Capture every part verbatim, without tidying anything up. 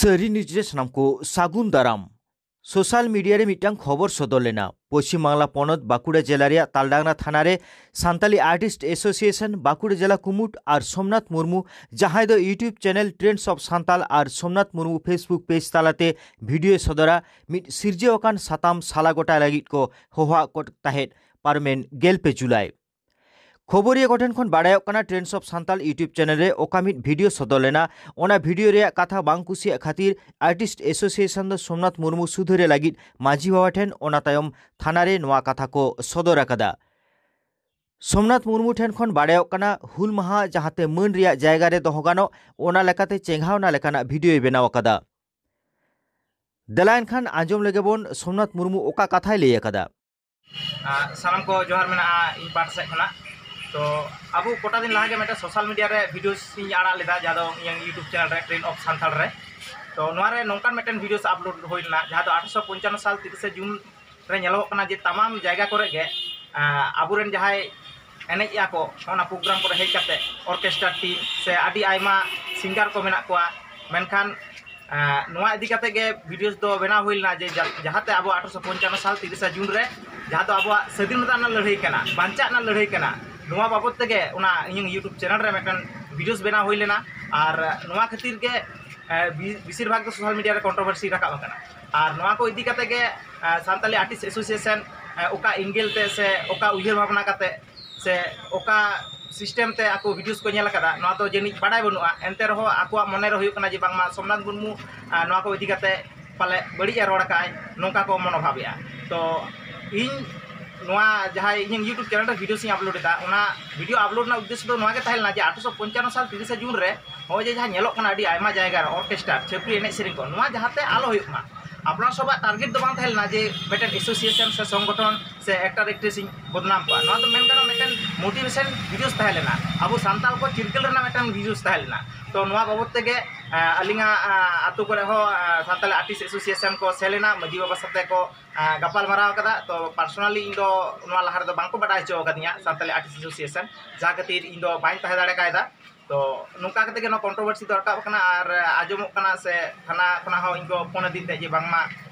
ᱛᱟᱹᱨᱤ ᱱᱤᱭᱩᱡᱽ ᱨᱮ ᱥᱟᱱᱟᱢ ᱠᱚ ᱥᱟᱹᱜᱩᱱ ᱫᱟᱨᱟᱢ᱾ ᱥᱳᱥᱟᱞ ᱢᱤᱰᱤᱭᱟ ᱨᱮ ᱢᱤᱫᱴᱟᱝ ᱠᱷᱚᱵᱚᱨ ᱥᱚᱫᱚᱨ ᱞᱮᱱᱟ᱾ ᱯᱚᱪᱷᱤᱢ ᱵᱟᱝᱞᱟ ᱯᱚᱱᱚᱛ ᱵᱟᱸᱠᱩᱲᱟ ᱡᱮᱞᱟ ᱨᱮᱭᱟᱜ ᱛᱟᱞᱰᱟᱝᱨᱟ ᱛᱷᱟᱱᱟ ᱨᱮ ᱥᱟᱱᱛᱟᱞᱤ ᱟᱨᱴᱤᱥᱴ ᱮᱥᱳᱥᱤᱭᱮᱥᱚᱱ ᱵᱟᱸᱠᱩᱲᱟ ᱡᱮᱞᱟ ᱠᱩᱢᱩᱴ ᱟᱨ ᱥᱳᱢᱱᱟᱛᱷ ᱢᱩᱨᱢᱩ, ᱡᱟᱦᱟᱸᱭ ᱫᱚ YouTube channel trends of Santal ᱟᱨ ᱥᱳᱢᱱᱟᱛᱷ ᱢᱩᱨᱢᱩ Facebook ᱯᱮᱡᱽ ᱛᱟᱞᱟᱛᱮ ᱵᱷᱤᱰᱤᱭᱳᱭ ᱥᱚᱫᱚᱨᱟ, ᱢᱤᱫ ᱥᱤᱨᱡᱟᱹᱣ ᱟᱠᱟᱱ ᱥᱟᱛᱟᱢ ᱥᱟᱞᱟ ᱜᱚᱴᱟᱭ ᱞᱟᱹᱜᱤᱫ ᱠᱚ ᱦᱚᱦᱚᱣᱟᱫ ᱠᱚ ᱛᱟᱦᱮᱸᱫ ᱯᱟᱨᱚᱢᱮᱱ ᱜᱮᱞ ᱯᱮ ᱡᱩᱞᱟᱭ᱾ ᱠᱷᱚᱵᱚᱨᱤᱭᱟᱹ ᱠᱚᱴᱷᱮᱱ ᱠᱷᱚᱱ ᱵᱟᱲᱟᱭᱚᱜ ᱠᱟᱱᱟ, ᱴᱨᱮᱱᱰᱥ ᱚᱯᱷ ᱥᱟᱱᱛᱟᱞ YouTube ᱪᱮᱱᱮᱞ ᱨᱮ ᱚᱠᱟ ᱢᱤᱫ ᱵᱷᱤᱰᱤᱭᱳ ᱥᱚᱫᱚᱨ ᱞᱮᱱᱟ, ᱚᱱᱟ ᱵᱷᱤᱰᱤᱭᱳ ᱨᱮᱭᱟᱜ ᱠᱟᱛᱷᱟ ᱵᱟᱝ ᱠᱩᱥᱤᱭᱟᱜ ᱠᱷᱟᱹᱛᱤᱨ ᱟᱨᱴᱤᱥᱴ ᱮᱥᱳᱥᱤᱭᱮᱥᱚᱱ ᱫᱚ ᱥᱳᱢᱱᱟᱛᱷ ᱢᱩᱨᱢᱩ ᱥᱩᱫᱷᱟᱹᱨᱮ ᱞᱟᱹᱜᱤᱫ ᱢᱟᱹᱡᱷᱤ ᱵᱟᱵᱟ ᱴᱷᱮᱱ, ᱚᱱᱟ ᱛᱟᱭᱚᱢ ᱛᱷᱟᱱᱟ ᱨᱮ ᱱᱚᱣᱟ ᱠᱟᱛᱷᱟ ᱠᱚ ᱥᱚᱫᱚᱨ ᱟᱠᱟᱫᱟ᱾ ᱥᱳᱢᱱᱟᱛᱷ ᱢᱩᱨᱢᱩ ᱴᱷᱮᱱ ᱠᱷᱚᱱ ᱵᱟᱲᱟᱭᱚᱜ ᱠᱟᱱᱟ, ᱦᱩᱞ ᱢᱟᱦᱟ ᱡᱟᱦᱟᱸᱛᱮ ᱢᱟᱹᱱ ᱨᱮᱭᱟᱜ ᱡᱟᱭᱜᱟ ᱨᱮ ᱫᱚᱦᱚ ᱜᱟᱱᱚᱜ, ᱚᱱᱟ ᱞᱮᱠᱟᱛᱮ ᱪᱮᱸᱜᱷᱟᱣᱱᱟ ᱞᱮᱠᱟᱱᱟᱜ ᱵᱷᱤᱰᱤᱭᱳᱭ ᱵᱮᱱᱟᱣ ᱟᱠᱟᱫᱟ᱾ ᱫᱮᱞᱟ ᱮᱱᱠᱷᱟᱱ ᱟᱸᱡᱚᱢ ᱞᱮᱜᱮ ᱵᱚᱱ ᱥᱳᱢᱱᱟᱛᱷ ᱢᱩᱨᱢᱩ ᱚᱠᱟ ᱠᱟᱛᱷᱟᱭ ᱞᱟᱹᱭ ᱟᱠᱟᱫᱟ᱾ ᱟᱨ ᱥᱟᱱᱟᱢ ᱠᱚ ᱡᱚᱦᱟᱨ ᱢᱮᱱᱟᱜᱼᱟ ᱤᱧ ᱯᱟᱦᱴᱟ ᱥᱮᱫ ᱠᱷᱚᱱᱟᱜ᱾ ᱛᱚ ᱟᱵᱚ ᱠᱚᱴᱟ ᱫᱤᱱ ᱞᱟᱦᱟ ᱜᱮ ᱢᱤᱫᱴᱮᱱ ᱥᱳᱥᱟᱞ ᱢᱤᱰᱤᱭᱟ ᱨᱮ ᱵᱷᱤᱰᱤᱭᱳ ᱤᱧ ᱟᱲᱟᱜ ᱞᱮᱫᱟ, ᱡᱟᱦᱟᱸ ᱫᱚ ᱤᱧᱟᱹᱜ YouTube ᱪᱮᱱᱮᱞ ᱨᱮ, ᱴᱨᱮᱱᱰ ᱚᱯᱷ ᱥᱟᱱᱛᱟᱲ ᱨᱮ᱾ ᱛᱚ ᱱᱚᱣᱟ ᱨᱮ ᱱᱚᱝᱠᱟᱱ ᱢᱤᱫᱴᱮᱱ ᱵᱷᱤᱰᱤᱭᱳ ᱟᱯᱞᱳᱰ ᱦᱩᱭ ᱞᱮᱱᱟ, ᱡᱟᱦᱟᱸ ᱫᱚ ᱟᱴᱷᱨᱚᱥᱚ ᱯᱚᱧᱪᱟᱱᱱᱚ ᱥᱟᱞ ᱛᱤᱨᱤᱥᱮ ᱡᱩᱱ ᱨᱮ ᱧᱮᱞᱚᱜᱚᱜ ᱠᱟᱱᱟ ᱡᱮ ᱛᱟᱢᱟᱢ ᱡᱟᱭᱜᱟ ᱠᱚᱨᱮ ᱜᱮ, ᱟᱸ, ᱟᱵᱚᱨᱮᱱ ᱡᱟᱦᱟᱸᱭ ᱮᱱᱮᱡ ᱮᱫᱟ ᱠᱚ, ᱚᱱᱟ ᱯᱨᱳᱜᱨᱟᱢ ᱠᱚᱨᱮ ᱦᱮᱡ ᱠᱟᱛᱮ ᱚᱨᱠᱮᱥᱴᱨᱟ ᱴᱤᱢ ᱥᱮ ᱟᱹᱰᱤ ᱟᱭᱢᱟ ᱥᱤᱝᱜᱟᱨ ᱠᱚ ᱢᱮᱱᱟᱜ ᱠᱚᱣᱟ, ᱢᱮᱱᱠᱷᱟᱱ ᱟᱸ, ᱱᱚᱣᱟ ᱤᱫᱤ ᱠᱟᱛᱮ ᱜᱮ ᱵᱷᱤᱰᱤᱭᱳ ᱫᱚ ᱵᱮᱱᱟᱣ ᱦᱩᱭ ᱞᱮᱱᱟ ᱡᱮ ᱡᱟ-, ᱡᱟᱦᱟᱸᱛᱮ ᱟᱵᱚ ᱟᱴᱷᱨᱚᱥᱚ ᱯᱚᱧᱪᱟᱱᱱᱚ ᱥᱟᱞ ᱛᱤᱨᱤᱥᱟ ᱡᱩᱱ ᱨᱮ, ᱡᱟᱦᱟᱸ ᱫᱚ ᱟᱵᱚᱣᱟᱜ ᱥᱟᱹᱫᱷᱤᱱᱚᱛᱟ ᱨᱮᱱᱟᱜ ᱞᱟᱹᱲᱦᱟᱹᱭ ᱠᱟᱱᱟ, ᱵᱟᱧᱪᱟᱜ ᱨᱮᱱᱟᱜ ᱞᱟᱹᱲᱦᱟᱹᱭ ᱠᱟᱱᱟ, ᱱᱚᱣᱟ ᱵᱟᱵᱚᱛ ᱛᱮᱜᱮ ᱚᱱᱟ ᱤᱧᱟᱹᱜ YouTube ᱪᱮᱱᱮᱞ ᱨᱮ ᱢᱤᱫᱴᱮᱱ ᱵᱷᱤᱰᱤᱭᱳᱥ ᱵᱮᱱᱟᱣ ᱦᱩᱭ ᱞᱮᱱᱟ᱾ ᱟᱨ ᱱᱚᱣᱟ ᱠᱷᱟᱹᱛᱤᱨ ᱜᱮ, ᱮ, ᱵᱤ-, ᱵᱮᱥᱤᱨ ᱵᱷᱟᱜᱽ ᱫᱚ ᱥᱳᱥᱟᱞ ᱢᱤᱰᱤᱭᱟ ᱨᱮ ᱠᱚᱱᱴᱨᱳᱵᱷᱟᱨᱥᱤ ᱨᱟᱠᱟᱵ ᱟᱠᱟᱱᱟ᱾ ᱟᱨ ᱱᱚᱣᱟ ᱠᱚ ᱤᱫᱤ ᱠᱟᱛᱮ ᱜᱮ, ᱮ, ᱥᱟᱱᱛᱟᱞᱤ ᱟᱨᱴᱤᱥᱴ ᱮᱥᱳᱥᱤᱭᱮᱥᱚᱱ, ᱮ, ᱚᱠᱟ ᱮᱝᱜᱮᱞ ᱛᱮ ᱥᱮ ᱚᱠᱟ ᱩᱭᱦᱟᱹᱨ ᱵᱷᱟᱵᱽᱱᱟ ᱠᱟᱛᱮ ᱥᱮ ᱚᱠᱟ ᱥᱤᱥᱴᱮᱢ ᱛᱮ ᱟᱠᱚ ᱵᱷᱤᱰᱤᱭᱳᱥ ᱠᱚ ᱧᱮᱞ ᱟᱠᱟᱫᱟ, ᱱᱚᱣᱟ ᱫᱚ ᱡᱟᱹᱱᱤᱡ ᱵᱟᱰᱟᱭ ᱵᱟᱹᱱᱩᱜᱼᱟ᱾ ᱮᱱᱛᱮ ᱨᱮᱦᱚᱸ ᱟᱠᱚᱣᱟᱜ ᱢᱚᱱᱮ ᱨᱮ ᱦᱩᱭᱩᱜ ᱠᱟᱱᱟ ᱡᱮ ᱵᱟᱝᱢᱟ ᱥᱳᱢᱱᱟᱛᱷ ᱢᱩᱨᱢᱩ, ᱟᱨ, ᱱᱚᱣᱟ ᱠᱚ ᱤᱫᱤ ᱠᱟᱛᱮ ᱯᱟᱞᱮ ᱵᱟᱹᱲᱤᱡ ᱮ ᱨᱚᱲ ᱟᱠᱟᱫᱼᱟᱭ, ᱱᱚᱝᱠᱟ ᱠᱚ ᱢᱚᱱᱳᱵᱷᱟᱵᱮᱜᱼᱟ᱾ ᱛᱚ ᱤᱧ ᱱᱚᱣᱟ ᱡᱟᱦᱟᱸᱭ ᱤᱧᱟᱹᱜ YouTube ᱪᱮᱱᱮᱞ ᱨᱮ ᱵᱷᱤᱰᱤᱭᱳᱥ ᱤᱧ ᱟᱯᱞᱳᱰ ᱮᱫᱟ, ᱚᱱᱟ ᱵᱷᱤᱰᱤᱭᱳ ᱟᱯᱞᱳᱰ ᱨᱮᱱᱟᱜ ᱩᱫᱽᱫᱮᱥᱥᱚ ᱫᱚ ᱱᱚᱣᱟ ᱜᱮ ᱛᱟᱦᱮᱸ ᱞᱮᱱᱟ ᱡᱮ ᱟᱴᱷᱨᱚᱥᱚ ᱯᱚᱧᱪᱟᱱᱱᱚ ᱥᱟᱞ ᱛᱤᱨᱤᱥᱟ ᱡᱩᱱ ᱨᱮ ᱱᱚᱜᱼᱚᱭ ᱡᱮ ᱡᱟᱦᱟᱸ ᱧᱮᱞᱚᱜ ᱠᱟᱱᱟ ᱟᱹᱰᱤ ᱟᱭᱢᱟ ᱡᱟᱭᱜᱟ ᱨᱮ ᱚᱨᱠᱮᱥᱴᱟᱨ, ᱪᱷᱟᱹᱯᱨᱤ ᱮᱱᱮᱡ ᱥᱮᱨᱮᱧ ᱠᱚ, ᱱᱚᱣᱟ ᱡᱟᱦᱟᱸᱛᱮ ᱟᱞᱚ ᱦᱩᱭᱩᱜ ᱢᱟ᱾ ᱟᱯᱱᱟᱨ ᱥᱚᱵᱟᱜ ᱴᱟᱨᱜᱮᱴ ᱫᱚ ᱵᱟᱝ ᱛᱟᱦᱮᱸ ᱞᱮᱱᱟ ᱡᱮ ᱢᱤᱫᱴᱮᱱ ᱮᱥᱳᱥᱤᱭᱮᱥᱚᱱ ᱥᱮ ᱥᱚᱝᱜᱚᱴᱷᱚᱱ ᱥᱮ ᱮᱠᱴᱟᱨ ᱮᱠᱴᱨᱮᱥ ᱤᱧ ᱵᱚᱫᱱᱟᱢ ᱠᱚᱣᱟ᱾ ᱱᱚᱣᱟ ᱫᱚ ᱢᱮᱱ ᱜᱟᱱᱚᱜᱼᱟ ᱢᱤᱫᱴᱮᱱ ᱢᱳᱴᱤᱵᱷᱮᱥᱚᱱ ᱵᱷᱤᱰᱤᱭᱳᱥ ᱛᱟᱦᱮᱸ ᱞᱮᱱᱟ᱾ ᱟᱵᱚ ᱥᱟᱱᱛᱟᱲ ᱠᱚ ᱪᱤᱨᱜᱟᱹᱞ ᱨᱮᱱᱟᱜ ᱢᱤᱫᱴᱮᱱ ᱵᱷᱤᱰᱤᱭᱳᱥ ᱛᱟᱦᱮᱸ ᱞᱮᱱᱟ᱾ ᱛᱚ ᱱᱚᱣᱟ ᱵᱟᱵᱚᱛ ᱛᱮᱜᱮ, ᱟᱸ, ᱟᱹᱞᱤᱧᱟᱜ, ᱟᱸ, ᱟᱹᱛᱩ ᱠᱚᱨᱮ ᱦᱚᱸ, ᱟᱸ, ᱥᱟᱱᱛᱟᱲ ᱟᱨᱴᱤᱥᱴ ᱮᱥᱳᱥᱤᱭᱮᱥᱚᱱ ᱠᱚ ᱥᱮᱱ ᱞᱮᱱᱟ, ᱢᱟᱹᱡᱷᱤ ᱵᱟᱵᱟ ᱥᱟᱛᱮ ᱠᱚ, ᱟᱸ, ᱜᱟᱯᱟᱞ ᱢᱟᱨᱟᱣ ᱟᱠᱟᱫᱟ᱾ ᱛᱚ ᱯᱟᱨᱥᱳᱱᱟᱞᱤ ᱤᱧ ᱫᱚ ᱱᱚᱣᱟ ᱞᱟᱦᱟ ᱨᱮᱫᱚ ᱵᱟᱝᱠᱚ ᱵᱟᱰᱟᱭ ᱦᱚᱪᱚ ᱟᱠᱟᱫᱤᱧᱟ ᱥᱟᱱᱛᱟᱲ ᱟᱨᱴᱤᱥᱴ ᱮᱥᱳᱥᱤᱭᱮᱥᱚᱱ, ᱡᱟᱦᱟᱸ ᱠᱷᱟᱹᱛᱤᱨ ᱤᱧ ᱫᱚ ᱵᱟᱹᱧ ᱛᱟᱦᱮᱸ ᱫᱟᱲᱮ ᱠᱟᱭᱫᱟ᱾ ᱛᱚ ᱱᱚᱝᱠᱟ ᱠᱟᱛᱮ ᱜᱮ ᱱᱚᱣᱟ ᱠᱚᱱᱴᱨᱳᱵᱷᱟᱨᱥᱤ ᱫᱚ ᱨᱟᱠᱟᱵ ᱟᱠᱟᱱᱟ᱾ ᱟᱨ ᱟᱸᱡᱚᱢᱚᱜ ᱠᱟᱱᱟ ᱥᱮ ᱛᱷᱟᱱᱟ ᱠᱷᱚᱱᱟᱜ ᱦᱚᱸ ᱤᱧ ᱠᱚ ᱯᱷᱳᱱ ᱟᱹᱫᱤᱧ ᱛᱟᱦᱮᱸᱫ ᱡᱮ ᱵᱟᱝᱢᱟ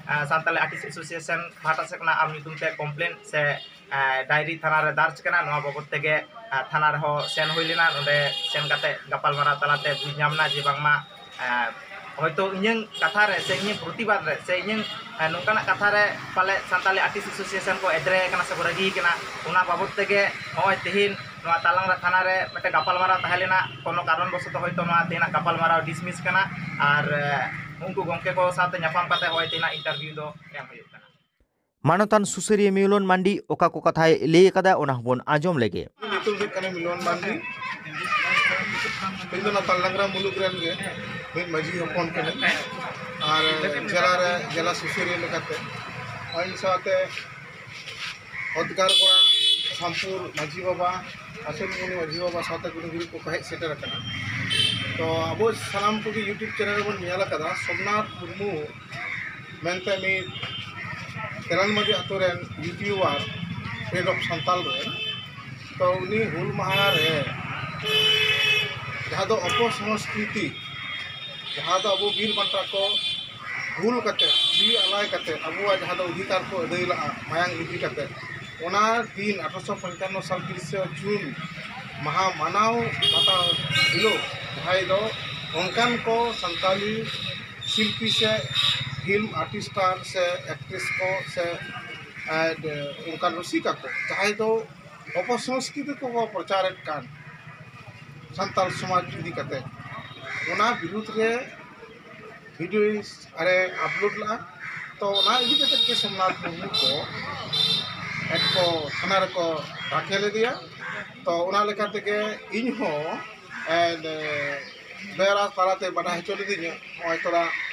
ᱥᱟᱱᱛᱟᱞᱤ ᱟᱨᱴᱤᱥᱴ ᱮᱥᱳᱥᱤᱭᱮᱥᱚᱱ ᱯᱟᱦᱴᱟ ᱥᱮᱫ ᱠᱷᱚᱱᱟᱜ ᱟᱢ ᱧᱩᱛᱩᱢ ᱛᱮ ᱠᱚᱢᱯᱞᱮᱱ ᱥᱮ ᱰᱟᱭᱨᱤ ᱛᱷᱟᱱᱟ ᱨᱮ ᱫᱟᱨᱡᱽ ᱠᱟᱱᱟ᱾ ᱱᱚᱣᱟ ᱵᱟᱵᱚᱫ ᱛᱮᱜᱮ ᱛᱷᱟᱱᱟ ᱨᱮᱦᱚᱸ ᱥᱮᱱ ᱦᱩᱭ ᱞᱮᱱᱟ᱾ ᱱᱚᱰᱮ ᱥᱮᱱ ᱠᱟᱛᱮ ᱜᱟᱯᱟᱞᱢᱟᱨᱟᱣ ᱛᱟᱞᱟᱛᱮ ᱵᱩᱡᱽ ᱧᱟᱢ ᱮᱱᱟ ᱡᱮ ᱵᱟᱝᱢᱟ ᱦᱚᱭᱛᱳ ᱤᱧᱟᱹᱝ ᱠᱟᱛᱷᱟ ᱨᱮ ᱥᱮ ᱤᱧᱟᱹᱝ ᱯᱨᱚᱛᱤᱵᱟᱫ ᱨᱮ ᱥᱮ ᱤᱧᱟᱹᱝ ᱱᱚᱝᱠᱟᱱᱟᱜ ᱠᱟᱛᱷᱟ ᱨᱮ ᱯᱟᱞᱮ ᱥᱟᱱᱛᱟᱞᱤ ᱟᱨᱴᱤᱥᱴ ᱮᱥᱳᱥᱤᱭᱮᱥᱚᱱ ᱠᱚ ᱮᱫᱽᱨᱮ ᱟᱠᱟᱱᱟ ᱥᱮ ᱠᱚ ᱨᱟᱹᱜᱤ ᱟᱠᱟᱱᱟ᱾ ᱚᱱᱟ ᱵᱟᱵᱚᱫ ᱛᱮᱜᱮ ᱱᱚᱜᱼᱚᱭ ᱛᱮᱦᱮᱧ ᱱᱚᱣᱟ ᱛᱟᱞᱟᱝᱨᱟ ᱛᱷᱟᱱᱟ ᱨᱮ ᱢᱤᱫᱴᱮᱱ ᱜᱟᱯᱟᱞᱢᱟᱨᱟᱣ ᱛᱟᱦᱮᱸ ᱞᱮᱱᱟ᱾ ᱠᱳᱱᱳ ᱠᱟᱨᱚᱱ ᱵᱚᱥᱚᱛᱚ ᱦᱚᱭᱛᱳ ᱱᱚᱣᱟ ᱛᱮᱦᱮᱧᱟᱜ ᱜᱟᱯᱟᱞᱢᱟᱨᱟᱣ ᱰᱤᱥᱢᱤᱥ ᱠᱟᱱᱟ᱾ ᱟᱨ ᱩᱱᱠᱩ ᱜᱚᱢᱠᱮ ᱠᱚ ᱥᱟᱶᱛᱮ ᱧᱟᱯᱟᱢ ᱠᱟᱛᱮ ᱱᱚᱜᱼᱚᱭ ᱛᱮᱦᱮᱧᱟᱜ ᱤᱱᱴᱟᱨᱵᱷᱤᱭᱩ ᱫᱚ ᱮᱢ ᱦᱩᱭᱩᱜ ᱠᱟᱱᱟ᱾ ᱢᱟᱱᱚᱛᱟᱱ ᱥᱩᱥᱟᱹᱨᱤᱭᱟᱹ ᱢᱤᱞᱚᱱ ᱢᱟᱱᱰᱤ ᱚᱠᱟ ᱠᱚ ᱠᱟᱛᱷᱟᱭ ᱞᱟᱹᱭ ᱟᱠᱟᱫᱟ, ᱚᱱᱟ ᱦᱚᱸᱵᱚᱱ ᱟᱸᱡᱚᱢ ᱞᱮᱜᱮ᱾ ᱧᱩᱛᱩᱢ ᱦᱩᱭᱩᱜ ᱠᱟᱱᱟ ᱢᱤᱞᱚᱱ ᱢᱟᱱᱰᱤ᱾ ᱤᱧ ᱫᱚ ᱱᱚᱣᱟ ᱛᱟᱞᱰᱟᱝᱨᱟ ᱢᱩᱞᱩᱠ ᱨᱮᱱ ᱜᱮ ᱢᱤᱫ ᱢᱟᱹᱡᱷᱤ ᱦᱚᱯᱚᱱ ᱠᱟᱹᱱᱟᱹᱧ᱾ ᱟᱨ ᱡᱮᱞᱟ ᱨᱮ ᱡᱮᱞᱟ ᱥᱩᱥᱟᱹᱨᱤᱭᱟᱹ ᱞᱮᱠᱟᱛᱮ ᱤᱧ ᱥᱟᱶᱛᱮ ᱚᱫᱽᱜᱟᱨ ᱠᱚᱲᱟ, ᱥᱟᱢᱯᱩᱨ ᱢᱟᱹᱡᱷᱤ ᱵᱟᱵᱟ, ᱟᱥᱚᱞ ᱢᱩᱱᱤ ᱢᱟᱹᱡᱷᱤ ᱵᱟᱵᱟ ᱥᱟᱶᱛᱮ ᱜᱩᱱᱤ ᱜᱩᱨᱤ ᱠᱚᱠᱚ ᱦᱮᱡ ᱥᱮᱴᱮᱨ ᱟᱠᱟᱱᱟ᱾ ᱛᱚ ᱟᱵᱚ ᱥᱟᱱᱟᱢ ᱠᱚᱜᱮ YouTube ᱪᱮᱱᱮᱞ ᱨᱮᱵᱚᱱ ᱧᱮᱞ ᱟᱠᱟᱫᱟ ᱥᱳᱢᱱᱟᱛᱷ ᱢᱩᱨᱢᱩ ᱢᱮᱱᱛᱮ ᱢᱤᱫ ᱠᱮᱞᱟᱱᱢᱟᱹᱡᱷᱤ ᱟᱛᱳ ᱨᱮᱱ ᱭᱩᱴᱤᱭᱩᱵᱟᱨ ᱯᱷᱮᱰ ᱚᱯᱷ ᱥᱟᱱᱛᱟᱞ ᱨᱮ᱾ ᱛᱚ ᱩᱱᱤ ᱦᱩᱞ ᱢᱟᱦᱟ ᱨᱮ ᱡᱟᱦᱟᱸ ᱫᱚ ᱚᱯᱚᱥᱚᱝᱥᱠᱨᱤᱛᱤ, ᱡᱟᱦᱟᱸ ᱫᱚ ᱟᱵᱚ ᱵᱤᱨ ᱵᱟᱱᱴᱟ ᱠᱚ ᱦᱩᱞ ᱠᱟᱛᱮ, ᱡᱤᱣᱤ ᱟᱞᱟᱭ ᱠᱟᱛᱮ ᱟᱵᱚᱣᱟᱜ ᱡᱟᱦᱟᱸ ᱫᱚ ᱚᱫᱷᱤᱠᱟᱨ ᱠᱚ ᱟᱹᱫᱟᱹᱭ ᱞᱟᱜᱼᱟ ᱢᱟᱭᱟᱝ ᱞᱤᱸᱡᱤ ᱠᱟᱛᱮ, ᱚᱱᱟ ᱫᱤᱱ ᱟᱴᱷᱨᱚᱥᱚ ᱯᱚᱧᱪᱟᱱᱱᱚ ᱥᱟᱞ ᱛᱤᱨᱤᱥᱮ ᱡᱩᱱ ᱢᱟᱦᱟ ᱢᱟᱱᱟᱣ ᱵᱟᱛᱟᱣ ᱦᱤᱞᱳᱜ ᱡᱟᱦᱟᱸᱭ ᱫᱚ ᱚᱱᱠᱟᱱ ᱠᱚ ᱥᱟᱱᱛᱟᱞᱤ ᱥᱤᱞᱯᱤ ᱥᱮ ᱯᱷᱤᱞᱢ ᱟᱨᱴᱤᱥᱴᱟᱨ ᱥᱮ ᱮᱠᱴᱨᱮᱥ ᱠᱚ ᱥᱮ ᱚᱱᱠᱟᱱ ᱨᱩᱥᱤᱠᱟ ᱠᱚ ᱡᱟᱦᱟᱸᱭ ᱫᱚ ᱚᱯᱚᱥᱚᱝᱥᱠᱨᱤᱛᱤ ᱠᱚᱠᱚ ᱯᱨᱚᱪᱟᱨᱮᱫ ᱠᱟᱱ ᱥᱟᱱᱛᱟᱲ ᱥᱚᱢᱟᱡᱽ ᱤᱫᱤ ᱠᱟᱛᱮ, ᱚᱱᱟ ᱵᱤᱨᱩᱫᱽ ᱨᱮ ᱵᱷᱤᱰᱤᱭᱳ ᱟᱨᱮ ᱟᱯᱞᱳᱰ ᱞᱮᱫᱼᱟ᱾ ᱛᱚ ᱚᱱᱟ ᱤᱫᱤ ᱠᱟᱛᱮ ᱜᱮ ᱥᱳᱢᱱᱟᱛᱷ ᱢᱩᱨᱢᱩ ᱠᱚ ᱮᱠ ᱠᱚ ᱛᱷᱟᱱᱟ ᱨᱮᱠᱚ ᱫᱟᱠᱷᱮ ᱞᱮᱫᱮᱭᱟ᱾ ᱛᱚ ᱚᱱᱟ ᱞᱮᱠᱟ ᱛᱮᱜᱮ ᱤᱧ ᱦᱚᱸ ᱮᱸᱰ, ᱵᱮᱲᱟ ᱛᱟᱞᱟᱛᱮ ᱵᱟᱰᱟᱭ ᱦᱚᱪᱚ ᱞᱤᱫᱤᱧᱟ, ᱱᱚᱜᱼᱚᱭ ᱛᱷᱚᱲᱟ